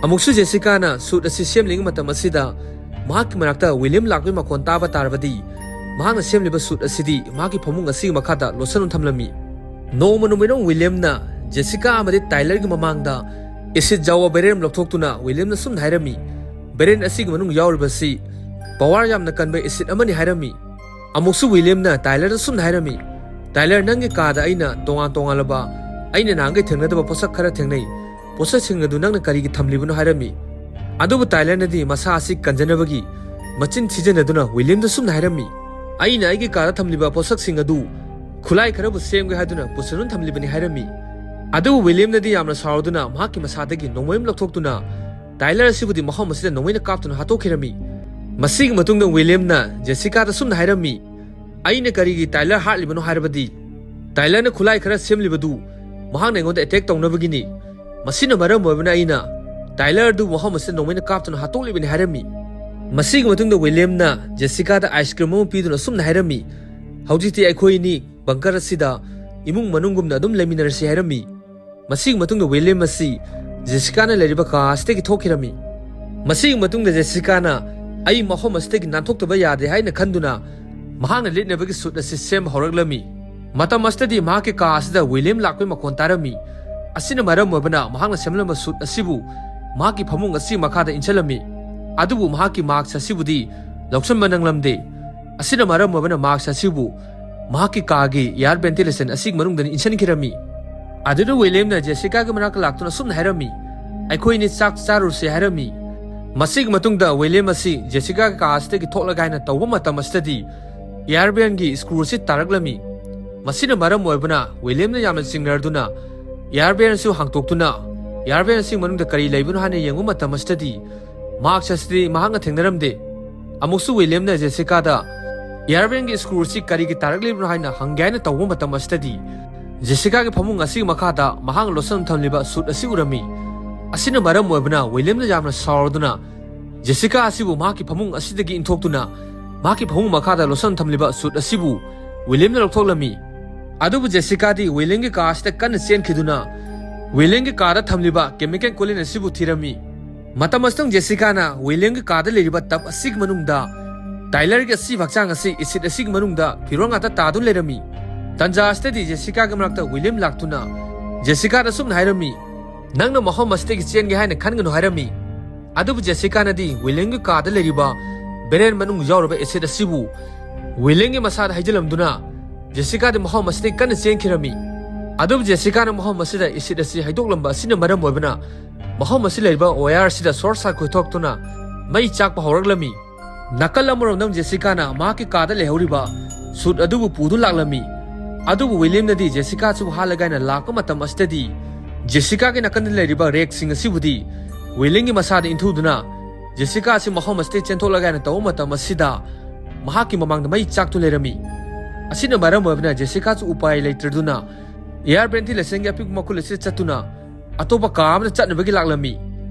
ꯑꯃꯨꯛꯁꯨ ꯖꯦꯁꯤꯀꯥꯅ suit ꯑꯁꯤ ꯁꯦꯝꯂꯤꯉꯩ ꯃꯇꯝ ꯑꯁꯤꯗ ꯃꯍꯥꯛꯀꯤ ꯃꯅꯥꯛꯇ ꯋꯤꯂꯤꯌꯝ ꯂꯥꯛꯄꯒꯤ ꯃꯈꯣꯟ ꯇꯥꯕ ꯇꯥꯔꯕꯗꯤ ꯃꯍꯥꯛꯅ ꯁꯦꯝꯂꯤꯕ suit ꯑꯁꯤꯗꯤ ꯃꯍꯥꯛꯀꯤ ꯐꯃꯨꯡ ꯑꯁꯤꯒꯤ ꯃꯈꯥꯗ ꯂꯣꯠꯁꯤꯟꯗꯨꯅ ꯊꯝꯂꯝꯃꯤ꯫ ꯅꯣꯡꯃ ꯅꯨꯃꯤꯠ ꯑꯃ ꯋꯤꯂꯤꯌꯝꯅ ꯖꯦꯁꯤꯀꯥ ꯑꯃꯗꯤ ꯇꯥꯏꯂꯔꯒꯤ ꯃꯃꯥꯡꯗ acid ꯌꯥꯎꯕ barrel ꯑꯃ ꯂꯧꯊꯣꯛꯇꯨꯅ ꯋꯤꯂꯤꯌꯝꯅ ꯁꯨꯝꯅ ꯍꯥꯏꯔꯝꯃꯤ, "Barrel ꯑꯁꯤꯒꯤ ꯃꯅꯨꯡ ꯌꯥꯎꯔꯤꯕꯁꯤ power ꯌꯥꯝꯅ ꯀꯟꯕ acid ꯑꯃꯅꯤ" ꯍꯥꯏꯔꯝꯃꯤ꯫ ꯑꯃꯨꯛꯁꯨ ꯋꯤꯂꯤꯌꯝꯅ ꯇꯥꯏꯂꯔꯗ ꯁꯨꯝꯅ ꯍꯥꯏꯔꯝꯃꯤ, "ꯇꯥꯏꯂꯔ, ꯅꯪꯒꯤ ꯀꯥꯗ ꯑꯩꯅ ꯇꯣꯉꯥꯟ ꯇꯣꯉꯥꯟꯂꯕ, ꯑꯩꯅ ꯅꯍꯥꯟꯒꯩ ꯊꯦꯡꯅꯗꯕ ꯄꯣꯠꯁꯛ ꯈꯔ ꯊꯦꯡꯅꯩ꯫ ꯄꯣꯠꯁꯛꯁꯤꯡ ꯑꯗꯨ ꯅꯪꯅ ꯀꯔꯤꯒꯤ ꯊꯝꯂꯤꯕꯅꯣ?" ꯍꯥꯏꯔꯝꯃꯤ꯫ ꯑꯗꯨꯕꯨ ꯇꯥꯏꯂꯔꯅꯗꯤ ꯃꯁꯥ ꯑꯁꯤ ꯀꯟꯖꯅꯕꯒꯤ ꯃꯆꯤꯟ ꯊꯤꯖꯤꯟꯅꯗꯨꯅ ꯋꯤꯂꯤꯌꯝꯗ ꯁꯨꯝꯅ ꯍꯥꯏꯔꯝꯃꯤ, "ꯑꯩꯅ ꯑꯩꯒꯤ ꯀꯥꯗ ꯊꯝꯂꯤꯕ ꯄꯣꯠꯁꯛꯁꯤꯡ ꯑꯗꯨ ꯈꯨꯠꯂꯥꯏ ꯈꯔꯕꯨ ꯁꯦꯝꯒꯦ ꯍꯥꯏꯗꯨꯅ ꯄꯨꯁꯤꯟꯗꯨꯅ ꯊꯝꯂꯤꯕꯅꯤ" ꯍꯥꯏꯔꯝꯃꯤ꯫ ꯑꯗꯨꯕꯨ ꯋꯤꯂꯤꯌꯝꯅꯗꯤ ꯌꯥꯝꯅ ꯁꯥꯎꯔꯗꯨꯅ ꯃꯍꯥꯛꯀꯤ ꯃꯁꯥꯗꯒꯤ ꯅꯣꯡꯃꯩ ꯑꯃ ꯂꯧꯊꯣꯛꯇꯨꯅ ꯇꯥꯏꯂꯔ ꯑꯁꯤꯕꯨꯗꯤ ꯃꯐꯝ ꯑꯁꯤꯗ ꯅꯣꯡꯃꯩꯅ ꯀꯥꯞꯇꯨꯅ ꯍꯥꯠꯇꯣꯛꯈꯤꯔꯝꯃꯤ꯫ ꯃꯁꯤꯒꯤ ꯃꯇꯨꯡꯗ ꯋꯤꯂꯤꯌꯝꯅ ꯖꯦꯁꯤꯀꯥꯗ ꯁꯨꯝꯅ ꯍꯥꯏꯔꯝꯃꯤ, "ꯑꯩꯅ ꯀꯔꯤꯒꯤ ꯇꯥꯏꯂꯔ ꯍꯥꯠꯂꯤꯕꯅꯣ ꯍꯥꯏꯔꯕꯗꯤ ꯇꯥꯏꯂꯔꯅ ꯈꯨꯠꯂꯥꯏ ꯈꯔ ꯁꯦꯝꯂꯤꯕꯗꯨ ꯃꯍꯥꯛꯅ ꯑꯩꯉꯣꯟꯗ attack ꯇꯧꯅꯕꯒꯤꯅꯤ꯫ ꯃꯁꯤꯅ ꯃꯔꯝ ꯑꯣꯏꯕꯅ ꯑꯩꯅ ꯇꯥꯏꯂꯔ ꯑꯗꯨ ꯃꯐꯝ ꯑꯁꯤꯗ ꯅꯣꯡꯃꯩꯅ ꯀꯥꯞꯇꯨꯅ ꯍꯥꯠꯇꯣꯛꯂꯤꯕꯅꯤ" ꯍꯥꯏꯔꯝꯃꯤ꯫ ꯃꯁꯤꯒꯤ ꯃꯇꯨꯡꯗ ꯋꯤꯂꯤꯌꯝꯅ ꯖꯦꯁꯤꯀꯥꯗ ice cream ꯑꯃ ꯄꯤꯗꯨꯅ ꯁꯨꯝꯅ ꯍꯥꯏꯔꯝꯃꯤ, "ꯍꯧꯖꯤꯛꯇꯤ ꯑꯩꯈꯣꯏ ꯑꯅꯤ bunker ꯑꯁꯤꯗ ꯏꯃꯨꯡ ꯃꯅꯨꯡꯒꯨꯝꯅ ꯑꯗꯨꯝ ꯂꯩꯃꯤꯟꯅꯔꯁꯤ" ꯍꯥꯏꯔꯝꯃꯤ꯫ ꯃꯁꯤꯒꯤ ꯃꯇꯨꯡꯗ ꯋꯤꯂꯤꯌꯝ ꯑꯁꯤ ꯖꯦꯁꯤꯀꯥꯅ ꯂꯩꯔꯤꯕ ꯀꯥ ꯑꯁꯤꯗꯒꯤ ꯊꯣꯛꯈꯤꯔꯝꯃꯤ꯫ ꯃꯁꯤꯒꯤ ꯃꯇꯨꯡꯗ ꯖꯦꯁꯤꯀꯥꯅ "ꯑꯩ ꯃꯐꯝ ꯑꯁꯤꯗꯒꯤ ꯅꯥꯟꯊꯣꯛꯇꯕ ꯌꯥꯗꯦ" ꯍꯥꯏꯅ ꯈꯟꯗꯨꯅ ꯃꯍꯥꯛꯅ ꯂꯤꯠꯅꯕꯒꯤ suit ꯑꯁꯤ ꯁꯦꯝꯕ ꯍꯧꯔꯛꯂꯝꯃꯤ꯫ ꯃꯇꯝ ꯑꯁꯤꯗꯗꯤ ꯃꯍꯥꯛꯀꯤ ꯀꯥ ꯑꯁꯤꯗ ꯋꯤꯂꯤꯌꯝ ꯂꯥꯛꯄꯒꯤ ꯃꯈꯣꯟ ꯇꯥꯔꯝꯃꯤ꯫ ꯑꯁꯤꯅ ꯃꯔꯝ ꯑꯣꯏꯕꯅ ꯃꯍꯥꯛꯅ ꯁꯦꯝꯂꯝꯕ suit ꯑꯁꯤꯕꯨ ꯃꯍꯥꯛꯀꯤ ꯐꯃꯨꯡ ꯑꯁꯤ ꯃꯈꯥꯗ ꯏꯟꯁꯤꯜꯂꯝꯃꯤ꯫ ꯑꯗꯨꯕꯨ ꯃꯍꯥꯛꯀꯤ mask ꯑꯁꯤꯕꯨꯗꯤ ꯂꯧꯁꯤꯟꯕ ꯅꯪꯂꯝꯗꯦ꯫ ꯑꯁꯤꯅ ꯃꯔꯝ ꯑꯣꯏꯕꯅ mask ꯑꯁꯤꯕꯨ ꯃꯍꯥꯛꯀꯤ ꯀꯥꯒꯤ air ventilation ꯑꯁꯤꯒꯤ ꯃꯅꯨꯡꯗ ꯏꯟꯁꯤꯟꯈꯤꯔꯝꯃꯤ꯫ ꯑꯗꯨꯗ ꯋꯤꯂꯤꯌꯝꯅ ꯖꯦꯁꯤꯀꯥꯒꯤ ꯃꯅꯥꯛꯇ ꯂꯥꯛꯇꯨꯅ ꯁꯨꯝꯅ ꯍꯥꯏꯔꯝꯃꯤ, "ꯑꯩꯈꯣꯏ ꯑꯅꯤ ꯆꯥꯛ ꯆꯥꯔꯨꯁꯦ" ꯍꯥꯏꯔꯝꯃꯤ꯫ ꯃꯁꯤꯒꯤ ꯃꯇꯨꯡꯗ ꯋꯤꯂꯤꯌꯝ ꯑꯁꯤ ꯖꯦꯁꯤꯀꯥꯒꯤ ꯀꯥ ꯑꯁꯤꯗꯒꯤ ꯊꯣꯛꯂꯒꯦ ꯍꯥꯏꯅ ꯇꯧꯕ ꯃꯇꯝ ꯑꯁꯤꯗꯗꯤ air vent ꯒꯤ screw ꯑꯁꯤ ꯇꯥꯔꯛꯂꯝꯃꯤ꯫ ꯃꯁꯤꯅ ꯃꯔꯝ ꯑꯣꯏꯕꯅ ꯋꯤꯂꯤꯌꯝꯅ ꯌꯥꯝꯅ ꯆꯤꯡꯅꯔꯗꯨꯅ air vent ꯑꯁꯤ ꯍꯥꯡꯇꯣꯛꯇꯨꯅ ꯑꯦꯌꯥꯔ ꯚꯦꯟ ꯑꯁꯤꯒꯤ ꯃꯅꯨꯡꯗ ꯀꯔꯤ ꯂꯩꯕꯅꯣ ꯍꯥꯏꯅ ꯌꯦꯡꯕ ꯃꯇꯝ ꯑꯁꯤꯗꯗꯤ ꯃꯥꯛꯁ ꯑꯁꯤꯗꯤ ꯃꯍꯥꯛꯅ ꯊꯦꯡꯅꯔꯝꯗꯦ꯫ ꯑꯃꯨꯛꯁꯨ ꯋꯤꯂꯤꯌꯝꯅ ꯖꯦꯁꯤꯀꯥꯗ ꯑꯦꯌꯥꯔ ꯚꯦꯟꯒꯤ ꯁ꯭ꯀ꯭ꯔꯨ ꯑꯁꯤ ꯀꯔꯤꯒꯤ ꯇꯥꯔꯛꯂꯤꯕꯅꯣ ꯍꯥꯏꯅ ꯍꯪꯒꯦ ꯍꯥꯏꯅ ꯇꯧꯕ ꯃꯇꯝ ꯑꯁꯤꯗꯗꯤ ꯖꯦꯁꯤꯀꯥꯒꯤ ꯐꯃꯨꯡ ꯑꯁꯤꯒꯤ ꯃꯈꯥꯗ ꯃꯍꯥꯛꯅ ꯂꯣꯠꯁꯤꯟ ꯊꯝꯂꯤꯕ ꯁꯨꯠ ꯑꯁꯤ ꯎꯔꯝꯃꯤ꯫ ꯑꯁꯤꯅ ꯃꯔꯝ ꯑꯣꯏꯕꯅ ꯋꯤꯂꯤꯌꯝꯅ ꯌꯥꯝꯅ ꯁꯥꯎꯔꯗꯨꯅ ꯖꯦꯁꯤꯀꯥ ꯑꯁꯤꯕꯨ ꯃꯍꯥꯛꯀꯤ ꯐꯃꯨꯡ ꯑꯁꯤꯗꯒꯤ ꯏꯟꯊꯣꯛꯇꯨꯅ ꯃꯍꯥꯛꯀꯤ ꯐꯃꯨꯡ ꯃꯈꯥꯗ ꯂꯣꯠꯁꯤꯟ ꯊꯝꯂꯤꯕ ꯁꯨꯠ ꯑꯁꯤꯕꯨ ꯋꯤꯂꯤꯌꯝꯅ ꯂꯧꯊꯣꯛꯂꯝꯃꯤ꯫ ꯑꯗꯨꯕꯨ ꯖꯦꯁꯤꯀꯥꯗꯤ ꯋꯤꯂꯤꯌꯝꯒꯤ ꯀꯥ ꯑꯁꯤꯗ ꯀꯟꯅ ꯆꯦꯟꯈꯤꯗꯨꯅ ꯋꯤꯂꯤꯌꯝꯒꯤ ꯀꯥꯗ ꯊꯝꯂꯤꯕ ꯀꯦꯃꯤꯀꯦꯜ ꯀꯣꯂꯤꯟ ꯑꯁꯤꯕꯨ ꯊꯤꯔꯝꯃꯤ꯫ ꯃꯇꯝ ꯑꯁꯤꯗ ꯖꯦꯁꯤꯀꯥꯅ ꯋꯤꯂꯤꯌꯝꯒꯤ ꯀꯥꯗ ꯂꯩꯔꯤꯕ ꯇꯕ ꯑꯁꯤꯒꯤ ꯃꯅꯨꯡꯗ ꯇꯥꯏꯂꯔꯒꯤ ꯑꯁꯤꯕ ꯍꯛꯆꯥꯡ ꯑꯁꯤ ꯑꯦꯁꯤꯗ ꯑꯁꯤꯒꯤ ꯃꯅꯨꯡꯗ ꯐꯤꯔꯣꯜ ꯉꯥꯛꯇ ꯇꯥꯗꯨꯅ ꯂꯩꯔꯝꯃꯤ꯫ ꯇꯟꯖꯥ ꯑꯁꯤꯗꯗꯤ ꯖꯦꯁꯤꯀꯥꯒꯤ ꯃꯅꯥꯛꯇ ꯋꯤꯂꯤꯌꯝ ꯂꯥꯛꯇꯨꯅ ꯖꯦꯁꯤꯀꯥꯗ ꯑꯁꯨꯝꯅ ꯍꯥꯏꯔꯝꯃꯤ, "ꯅꯪꯅ ꯃꯐꯝ ꯑꯁꯤꯗꯒꯤ ꯆꯦꯟꯒꯦ ꯍꯥꯏꯅ ꯈꯟꯒꯅꯨ" ꯍꯥꯏꯔꯝꯃꯤ꯫ ꯑꯗꯨꯕꯨ ꯖꯦꯁꯤꯀꯥꯅꯗꯤ ꯋꯤꯂꯤꯌꯝꯒꯤ ꯀꯥꯗ ꯂꯩꯔꯤꯕ ꯕꯦꯔꯦꯜ ꯃꯅꯨꯡ ꯌꯥꯎꯔꯕ ꯑꯦꯁꯤꯗ ꯑꯁꯤꯕꯨ ꯋꯤꯂꯤꯌꯝꯒꯤ ꯃꯁꯥꯗ ꯍꯩꯖꯤꯜꯂꯝꯗꯨꯅ ꯖꯦꯁꯤꯀꯥꯗꯤ ꯃꯐꯝ ꯑꯁꯤꯗꯒꯤ ꯀꯟꯅ ꯆꯦꯟꯈꯤꯔꯝꯃꯤ꯫ ꯑꯗꯨꯕꯨ ꯖꯦꯁꯤꯀꯥꯅ ꯃꯐꯝ ꯑꯁꯤꯗ ꯑꯦꯁꯤꯗ ꯑꯁꯤ ꯍꯩꯗꯣꯛꯂꯝꯕ ꯑꯁꯤꯅ ꯃꯔꯝ ꯑꯣꯏꯕꯅ ꯃꯐꯝ ꯑꯁꯤ ꯂꯩꯔꯤꯕ ꯋꯥꯌꯔ ꯑꯁꯤꯗ ꯁꯣꯔꯠ ꯁꯔꯀ꯭ꯌꯨꯠ ꯊꯣꯛꯇꯨꯅ ꯃꯩ ꯆꯥꯛꯄ ꯍꯧꯔꯛꯂꯝꯃꯤ꯫ ꯅꯥꯀꯜ ꯑꯃꯔꯣꯝꯗ ꯖꯦꯁꯤꯀꯥꯅ ꯃꯍꯥꯛꯀꯤ ꯀꯥꯗ ꯂꯩꯍꯧꯔꯤꯕ ꯁꯨꯠ ꯑꯗꯨꯕꯨ ꯄꯨꯗꯨꯅ ꯂꯥꯛꯂꯝꯃꯤ꯫ ꯑꯗꯨꯕꯨ ꯋꯤꯂꯤꯌꯝꯅꯗꯤ ꯖꯦꯁꯤꯀꯥ ꯑꯁꯤꯕꯨ ꯍꯥꯠꯂꯒꯦ ꯍꯥꯏꯅ ꯂꯥꯛꯄ ꯃꯇꯝ ꯑꯁꯤꯗꯗꯤ ꯖꯦꯁꯤꯀꯥꯒꯤ ꯅꯥꯀꯟꯗ ꯂꯩꯔꯤꯕ ꯔꯦꯛꯁꯤꯡ ꯑꯁꯤꯕꯨꯗꯤ ꯋꯤꯂꯤꯌꯝꯒꯤ ꯃꯁꯥꯗ ꯏꯟꯊꯨꯗꯨꯅ ꯖꯦꯁꯤꯀꯥ ꯑꯁꯤ ꯃꯐꯝ ꯑꯁꯤꯗꯒꯤ ꯆꯦꯟꯊꯣꯛꯂꯒꯦ ꯍꯥꯏꯅ ꯇꯧꯕ ꯃꯇꯝ ꯑꯁꯤꯗ ꯃꯍꯥꯛꯀꯤ ꯃꯃꯥꯡꯗ ꯃꯩ ꯆꯥꯛꯇꯨꯅ ꯂꯩꯔꯝꯃꯤ꯫ ꯑꯁꯤꯅ ꯃꯔꯝ ꯑꯣꯏꯕꯅ ꯖꯦꯁꯤꯀꯥꯁꯨ ꯎꯄꯥꯏ ꯂꯩꯇ꯭ꯔꯗꯨꯅ ꯑꯦꯌꯥꯔ ꯚꯦꯟꯇꯤꯂꯦꯁꯟꯒꯤ ꯑꯄꯤꯛꯄ ꯃꯈꯨꯜ ꯑꯁꯤꯗ ꯆꯠꯇꯨꯅ ꯑꯇꯣꯞꯄ ꯀꯥ ꯑꯃꯗ ꯆꯠꯅꯕꯒꯤ ꯂꯥꯛꯂꯝꯃꯤ꯫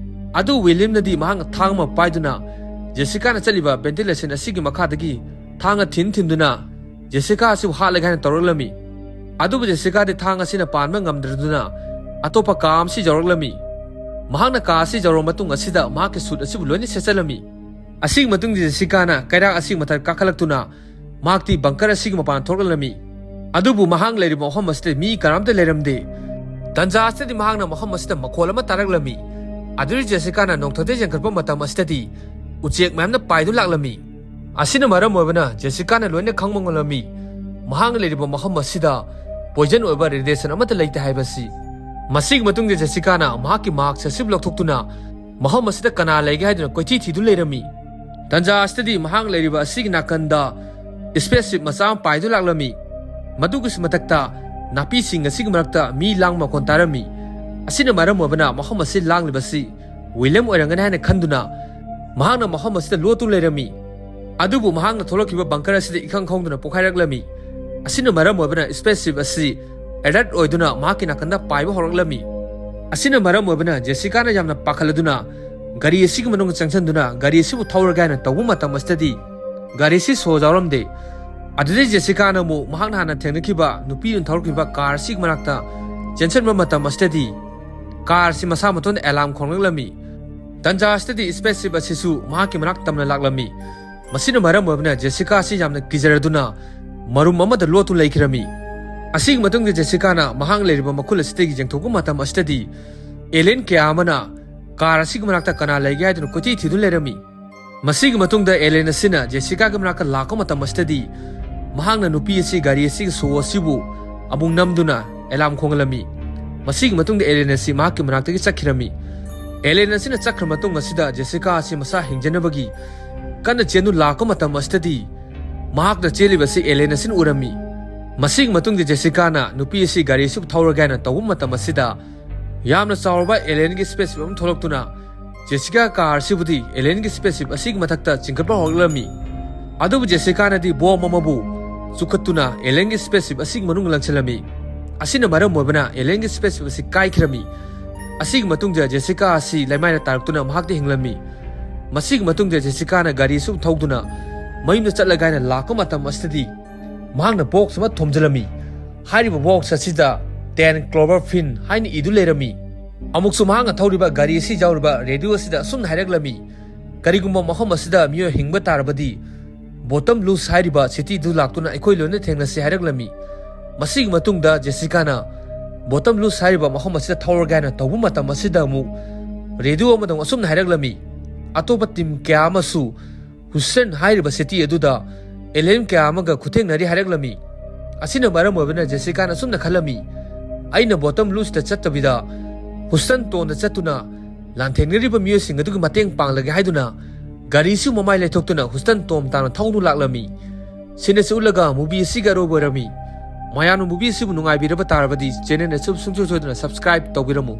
ꯑꯗꯨ ꯋꯤꯂꯤꯌꯝꯅꯗꯤ ꯃꯍꯥꯛꯅ ꯊꯥꯡ ꯑꯃ ꯄꯥꯏꯗꯨꯅ ꯖꯦꯁꯤꯀꯥꯅ ꯆꯠꯂꯤꯕ ꯚꯦꯟꯇꯤꯂꯦꯁꯟ ꯑꯁꯤꯒꯤ ꯃꯈꯥꯗꯒꯤ ꯊꯥꯡꯅ ꯊꯤꯟ ꯊꯤꯟꯗꯨꯅ ꯖꯦꯁꯤꯀꯥ ꯑꯁꯤꯕꯨ ꯍꯥꯠꯂꯒꯦ ꯍꯥꯏꯅ ꯇꯧꯔꯛꯂꯝꯃꯤ꯫ ꯑꯗꯨꯕꯨ ꯖꯦꯁꯤꯀꯥꯗꯤ ꯊꯥꯡ ꯑꯁꯤꯅ ꯄꯥꯟꯕ ꯉꯝꯗ꯭ꯔꯗꯨꯅ ꯑꯇꯣꯞꯄ ꯀꯥ ꯑꯃꯁꯤ ꯌꯧꯔꯛꯂꯝꯃꯤ꯫ ꯃꯍꯥꯛꯅ ꯀꯥ ꯑꯁꯤ ꯌꯧꯔꯕ ꯃꯇꯨꯡ ꯑꯁꯤꯗ ꯃꯍꯥꯛꯀꯤ ꯁꯨꯠ ꯑꯁꯤꯕꯨ ꯂꯣꯏꯅ ꯁꯦꯠꯆꯜꯂꯝꯃꯤ꯫ ꯑꯁꯤꯒꯤ ꯃꯇꯨꯡꯗ ꯖꯦꯁꯤꯀꯥꯅ ꯀꯩꯔꯥꯛ ꯑꯁꯤꯒꯤ ꯃꯊꯛ ꯀꯥꯈꯠꯂꯛꯇꯨꯅ ꯃꯍꯥꯛꯇꯤ ꯕꯪꯀꯔ ꯑꯁꯤꯒꯤ ꯃꯄꯥꯟ ꯊꯣꯛꯂꯛꯂꯝꯃꯤ꯫ ꯑꯗꯨꯕꯨ ꯃꯍꯥꯛ ꯂꯩꯔꯤꯕ ꯃꯐꯝ ꯑꯁꯤꯗ ꯃꯤ ꯀꯅꯥꯝꯇ ꯂꯩꯔꯝꯗꯦ꯫ ꯇꯟꯖꯥ ꯑꯁꯤꯗꯗꯤ ꯃꯍꯥꯛꯅ ꯃꯐꯝ ꯑꯁꯤꯗ ꯃꯈꯣꯜ ꯑꯃ ꯇꯥꯔꯛꯂꯝꯃꯤ꯫ ꯑꯗꯨꯗ ꯖꯦꯁꯤꯀꯥꯅ ꯅꯣꯡꯊꯛꯇ ꯌꯦꯡꯈꯠꯄ ꯃꯇꯝ ꯑꯁꯤꯗꯗꯤ ꯎꯆꯦꯛ ꯃꯌꯥꯝꯅ ꯄꯥꯏꯗꯨꯅ ꯂꯥꯛꯂꯝꯃꯤ꯫ ꯑꯁꯤꯅ ꯃꯔꯝ ꯑꯣꯏꯕꯅ ꯖꯦꯁꯤꯀꯥꯅ ꯂꯣꯏꯅ ꯈꯪꯕ ꯉꯝꯂꯝꯃꯤ꯫ ꯃꯍꯥꯛꯅ ꯂꯩꯔꯤꯕ ꯃꯐꯝ ꯑꯁꯤꯗ ꯄꯣꯏꯖꯟ ꯑꯣꯏꯕ ꯔꯦꯗꯤꯌꯦꯁꯟ ꯑꯃꯠꯇ ꯂꯩꯇꯦ ꯍꯥꯏꯕꯁꯤ꯫ ꯃꯁꯤꯒꯤ ꯃꯇꯨꯡꯗ ꯖꯦꯁꯤꯀꯥꯅ ꯃꯍꯥꯛꯀꯤ ꯃꯥꯛꯁ ꯑꯁꯤꯕꯨ ꯂꯧꯊꯣꯛꯇꯨꯅ ꯃꯐꯝ ꯑꯁꯤꯗ ꯀꯅꯥ ꯂꯩꯒꯦ ꯍꯥꯏꯗꯨꯅ ꯀꯣꯏꯊꯤ ꯊꯤꯗꯨꯅ ꯂꯩꯔꯝꯃꯤ꯫ ꯇꯟꯖꯥ ꯑꯁꯤꯗꯗꯤ ꯃꯍꯥꯛ ꯂꯩꯔꯤꯕ ꯑꯁꯤꯒꯤ ꯅꯥꯀꯟꯗ ꯁ꯭ꯄꯦꯁ ꯁꯤꯞ ꯃꯆꯥ ꯑꯃ ꯄꯥꯏꯗꯨꯅ ꯂꯥꯛꯂꯝꯃꯤ꯫ ꯃꯗꯨꯒꯤꯁꯨ ꯃꯊꯛꯇ ꯅꯥꯄꯤꯁꯤꯡ ꯑꯁꯤꯒꯤ ꯃꯔꯛꯇ ꯃꯤ ꯂꯥꯡꯕ ꯃꯈꯣꯟ ꯇꯥꯔꯝꯃꯤ꯫ ꯑꯁꯤꯅ ꯃꯔꯝ ꯑꯣꯏꯕꯅ ꯃꯐꯝ ꯑꯁꯤ ꯂꯥꯡꯂꯤꯕꯁꯤ ꯋꯤꯂꯤꯌꯝ ꯑꯣꯏꯔꯝꯒꯅꯤ ꯍꯥꯏꯅ ꯈꯟꯗꯨꯅ ꯃꯍꯥꯛꯅ ꯃꯐꯝ ꯑꯁꯤꯗ ꯂꯣꯠꯇꯨꯅ ꯂꯩꯔꯝꯃꯤ꯫ ꯑꯗꯨꯕꯨ ꯃꯍꯥꯛꯅ ꯊꯣꯛꯂꯛꯈꯤꯕ ꯕꯪꯀꯔ ꯑꯁꯤꯗ ꯏꯈꯪ ꯈꯪꯍꯧꯗꯅ ꯄꯣꯈꯥꯏꯔꯛꯂꯝꯃꯤ꯫ ꯑꯁꯤꯅ ꯃꯔꯝ ꯑꯣꯏꯕꯅ ꯁ꯭ꯄꯦꯁ ꯁꯤꯞ ꯑꯁꯤ ꯑꯦꯂꯔꯠ ꯑꯣꯏꯗꯨꯅ ꯃꯍꯥꯛꯀꯤ ꯅꯥꯀꯟꯗ ꯄꯥꯏꯕ ꯍꯧꯔꯛꯂꯝꯃꯤ꯫ ꯑꯁꯤꯅ ꯃꯔꯝ ꯑꯣꯏꯕꯅ ꯖꯦꯁꯤꯀꯥꯅ ꯌꯥꯝꯅ ꯄꯥꯈꯠꯂꯗꯨꯅ ꯒꯥꯔꯤ ꯑꯁꯤꯒꯤ ꯃꯅꯨꯡꯗ ꯆꯪꯁꯤꯟꯗꯨꯅ ꯒꯥꯔꯤ ꯑꯁꯤꯕꯨ ꯊꯧꯔꯒꯦ ꯍꯥꯏꯅ ꯇꯧꯕ ꯃꯇꯝ ꯑꯁꯤꯗꯗꯤ ꯒꯥꯔꯤ ꯑꯁꯤ ꯁꯣ ꯌꯥꯎꯔꯝꯗꯦ꯫ ꯑꯗꯨꯗꯩ ꯖꯦꯁꯤꯀꯥꯅ ꯑꯃꯨꯛ ꯃꯍꯥꯛꯅ ꯍꯥꯟꯅ ꯊꯦꯡꯅꯈꯤꯕ ꯅꯨꯄꯤꯗꯨꯅ ꯊꯧꯔꯛꯈꯤꯕ ꯀꯥꯔ ꯑꯁꯤꯒꯤ ꯃꯅꯥꯛꯇ ꯆꯦꯟꯁꯤꯟꯕ ꯃꯇꯝ ꯑꯁꯤꯗꯗꯤ ꯀꯥꯔ ꯑꯁꯤ ꯃꯁꯥ ꯃꯇꯣꯟꯗ ꯑꯦꯂꯥꯔꯝ ꯈꯣꯡꯂꯛꯂꯝꯃꯤ꯫ ꯇꯟꯖꯥ ꯑꯁꯤꯗꯗꯤ ꯁ꯭ꯄꯦꯁ ꯁꯤꯞ ꯑꯁꯤꯁꯨ ꯃꯍꯥꯛꯀꯤ ꯃꯅꯥꯛ ꯇꯝꯅ ꯂꯥꯛꯂꯝꯃꯤ꯫ ꯃꯁꯤꯅ ꯃꯔꯝ ꯑꯣꯏꯕꯅ ꯖꯦꯁꯤꯀꯥ ꯑꯁꯤ ꯌꯥꯝꯅ ꯀꯤꯖꯔꯗꯨꯅ ꯃꯔꯨꯝ ꯑꯃꯗ ꯂꯣꯠꯇꯨꯅ ꯂꯩꯈꯤꯔꯝꯃꯤ꯫ ꯑꯁꯤꯒꯤ ꯃꯇꯨꯡꯗ ꯖꯦꯁꯤꯀꯥꯅ ꯃꯍꯥꯛ ꯂꯩꯔꯤꯕ ꯃꯈꯨꯜ ꯑꯁꯤꯗꯒꯤ ꯌꯦꯡꯊꯣꯛꯄ ꯃꯇꯝ ꯑꯁꯤꯗꯗꯤ ꯑꯦꯂꯤꯌꯟ ꯀꯌꯥ ꯑꯃꯅ ꯀꯥꯔ ꯑꯁꯤꯒꯤ ꯃꯅꯥꯛꯇ ꯀꯅꯥ ꯂꯩꯒꯦ ꯍꯥꯏꯗꯨꯅ ꯀꯣꯏꯊꯤ ꯊꯤꯗꯨꯅ ꯂꯩꯔꯝꯃꯤ꯫ ꯃꯁꯤꯒꯤ ꯃꯇꯨꯡꯗ ꯑꯦꯂꯤꯌꯟ ꯑꯁꯤꯅ ꯖꯦꯁꯤꯀꯥꯒꯤ ꯃꯅꯥꯛꯇ ꯂꯥꯛꯄ ꯃꯇꯝ ꯑꯁꯤꯗꯗꯤ ꯃꯍꯥꯛꯅ ꯅꯨꯄꯤ ꯑꯁꯤ ꯒꯥꯔꯤ ꯑꯁꯤꯒꯤ ꯁꯣ ꯑꯁꯤꯕꯨ ꯑꯃꯨꯛ ꯅꯝꯗꯨꯅ ꯑꯦꯂꯥꯔꯝ ꯈꯣꯡꯍꯜꯂꯝꯃꯤ꯫ ꯃꯁꯤꯒꯤ ꯃꯇꯨꯡꯗ ꯑꯦꯂꯤꯌꯟ ꯑꯁꯤ ꯃꯍꯥꯛꯀꯤ ꯃꯅꯥꯛꯇꯒꯤ ꯆꯠꯈꯤꯔꯝꯃꯤ꯫ ꯑꯦꯂꯤꯌꯟ ꯑꯁꯤꯅ ꯆꯠꯈ꯭ꯔ ꯃꯇꯨꯡ ꯑꯁꯤꯗ ꯖꯦꯁꯤꯀꯥ ꯑꯁꯤ ꯃꯁꯥ ꯍꯤꯡꯖꯅꯕꯒꯤ ꯀꯟꯅ ꯆꯦꯟꯗꯨ ꯂꯥꯛꯄ ꯃꯇꯝ ꯑꯁꯤꯗꯗꯤ ꯃꯍꯥꯛꯅ ꯆꯦꯜꯂꯤꯕ ꯑꯁꯤ ꯑꯦꯂꯤꯌꯟ ꯑꯁꯤꯅ ꯎꯔꯝꯃꯤ꯫ ꯃꯁꯤꯒꯤ ꯃꯇꯨꯡꯗ ꯖꯦꯁꯤꯀꯥꯅ ꯅꯨꯄꯤ ꯑꯁꯤ ꯒꯥꯔꯤ ꯑꯁꯤꯕꯨ ꯊꯧꯔꯒꯦ ꯍꯥꯏꯅ ꯇꯧꯕ ꯃꯇꯝ ꯑꯁꯤꯗ ꯌꯥꯝꯅ ꯆꯥꯎꯔꯕ ꯑꯦꯂꯤꯌꯟꯒꯤ ꯁ꯭ꯄꯦꯁ ꯁꯤꯞ ꯑꯃ ꯊꯣꯛꯂꯛꯇꯨꯅ ꯖꯦꯁꯤꯀꯥ ꯀꯥꯔ ꯑꯁꯤꯕꯨꯗꯤ ꯑꯦꯂꯤꯌꯟꯒꯤ ꯁ꯭ꯄꯦꯁ ꯁꯤꯞ ꯑꯁꯤꯒꯤ ꯃꯊꯛꯇ ꯆꯤꯡꯈꯠꯄ ꯍꯧꯔꯛꯂꯝꯃꯤ꯫ ꯑꯗꯨꯕꯨ ꯖꯦꯁꯤꯀꯥꯅꯗꯤ ꯕꯣꯝ ꯑꯃꯕꯨ ꯆꯨꯈꯠꯇꯨꯅ ꯑꯦꯂꯤꯌꯟꯒꯤ ꯁ꯭ꯄꯦꯁ ꯁꯤꯞ ꯑꯁꯤꯒꯤ ꯃꯅꯨꯡꯗ ꯂꯪꯁꯤꯜꯂꯝꯃꯤ꯫ ꯑꯁꯤꯅ ꯃꯔꯝ ꯑꯣꯏꯕꯅ ꯑꯦꯂꯤꯌꯟꯒꯤ ꯁ꯭ꯄꯦꯁ ꯁꯤꯞ ꯑꯁꯤ ꯀꯥꯏꯈꯤꯔꯝꯃꯤ꯫ ꯑꯁꯤꯒꯤ ꯃꯇꯨꯡꯗ ꯖꯦꯁꯤꯀꯥ ꯑꯁꯤ ꯂꯩꯃꯥꯏꯗ ꯇꯥꯔꯛꯇꯨꯅ ꯃꯍꯥꯛꯇꯤ ꯍꯤꯡꯂꯝꯃꯤ꯫ ꯃꯁꯤꯒꯤ ꯃꯇꯨꯡꯗ ꯖꯦꯁꯤꯀꯥꯅ ꯒꯥꯔꯤ ꯑꯁꯤ ꯊꯧꯗꯨꯅ ꯃꯌꯨꯝꯗ ꯆꯠꯂꯒꯦ ꯍꯥꯏꯅ ꯂꯥꯛꯄ ꯃꯇꯝ ꯑꯁꯤꯗꯗꯤ ꯃꯍꯥꯛꯅ ꯕꯣꯛꯁ ꯑꯃ ꯊꯣꯝꯖꯤꯜꯂꯝꯃꯤ꯫ ꯍꯥꯏꯔꯤꯕ ꯕꯣꯛꯁ ꯑꯁꯤꯗ "ꯇꯦꯟ ꯀ꯭ꯂꯣꯕꯔ ꯐꯤꯜꯗ" ꯍꯥꯏꯅ ꯏꯗꯨ ꯂꯩꯔꯝꯃꯤ꯫ ꯑꯃꯨꯛꯁꯨ ꯃꯍꯥꯛꯅ ꯊꯧꯔꯤꯕ ꯒꯥꯔꯤ ꯑꯁꯤ ꯌꯥꯎꯔꯤꯕ ꯔꯦꯗꯤꯑꯣ ꯑꯁꯤꯗ ꯑꯁꯨꯝꯅ ꯍꯥꯏꯔꯛꯂꯝꯃꯤ, "ꯀꯔꯤꯒꯨꯝꯕ ꯃꯐꯝ ꯑꯁꯤꯗ ꯃꯤꯑꯣꯏ ꯍꯤꯡꯕ ꯇꯥꯔꯕꯗꯤ ꯕꯣꯇꯝ ꯂꯨꯁ ꯍꯥꯏꯔꯤꯕ ꯁꯤꯇꯤꯗꯨ ꯂꯥꯛꯇꯨꯅ ꯑꯩꯈꯣꯏ ꯂꯣꯏꯅ ꯊꯦꯡꯅꯁꯤ" ꯍꯥꯏꯔꯛꯂꯝꯃꯤ꯫ ꯃꯁꯤꯒꯤ ꯃꯇꯨꯡꯗ ꯖꯦꯁꯤꯀꯥꯅ ꯕꯣꯇꯝ ꯂꯨꯁ ꯍꯥꯏꯔꯤꯕ ꯃꯐꯝ ꯑꯁꯤꯗ ꯊꯧꯔꯒꯦ ꯍꯥꯏꯅ ꯇꯧꯕ ꯃꯇꯝ ꯑꯁꯤꯗ ꯑꯃꯨꯛ ꯔꯦꯗꯤꯑꯣ ꯑꯃꯗ ꯑꯃꯨꯛ ꯑꯁꯨꯝꯅ ꯍꯥꯏꯔꯛꯂꯝꯃꯤ, "ꯑꯇꯣꯞꯄ ꯇꯤꯝ ꯀꯌꯥ ꯑꯃꯁꯨ ꯍꯨꯁꯇꯟ ꯍꯥꯏꯔꯤꯕ ꯁꯤꯇꯤ ꯑꯗꯨꯗ ꯑꯦꯂꯤꯌꯟ ꯀꯌꯥ ꯑꯃꯒ ꯈꯨꯊꯦꯡꯅꯔꯤ" ꯍꯥꯏꯔꯛꯂꯝꯃꯤ꯫ ꯑꯁꯤꯅ ꯃꯔꯝ ꯑꯣꯏꯕꯅ ꯖꯦꯁꯤꯀꯥꯅ ꯑꯁꯨꯝꯅ ꯈꯜꯂꯝꯃꯤ, "ꯑꯩꯅ ꯕꯣꯇꯝ ꯂꯨꯁꯇ ꯆꯠꯇꯕꯤꯗ ꯍꯨꯁꯇꯟ ꯇꯣꯟꯗ ꯆꯠꯇꯨꯅ ꯂꯥꯟꯊꯦꯡꯅꯔꯤꯕ ꯃꯤꯑꯣꯏꯁꯤꯡ ꯑꯗꯨꯒꯤ ꯃꯇꯦꯡ ꯄꯥꯡꯂꯒꯦ" ꯍꯥꯏꯗꯨꯅ ꯒꯥꯔꯤꯁꯨ ꯃꯃꯥꯏ ꯂꯩꯊꯣꯛꯇꯨꯅ ꯍꯨꯁꯇꯟ ꯇꯣꯝ ꯇꯥꯅ ꯊꯧꯗꯨꯅ ꯂꯥꯛꯂꯝꯃꯤ꯫ ꯁꯤꯟ ꯑꯁꯤ ꯎꯠꯂꯒ ꯃꯨꯚꯤ ꯑꯁꯤꯒꯤ ꯑꯔꯣꯏꯕ ꯑꯣꯏꯔꯝꯃꯤ꯫ ꯃꯌꯥꯝꯅ movie ꯑꯁꯤꯕꯨ ꯅꯨꯡꯉꯥꯏꯕꯤꯔꯕ ꯇꯥꯔꯕꯗꯤ channel ꯑꯁꯤꯕꯨ ꯁꯨꯡꯁꯣꯏ ꯁꯣꯏꯗꯅ subscribe ꯇꯧꯕꯤꯔꯝꯃꯨ꯫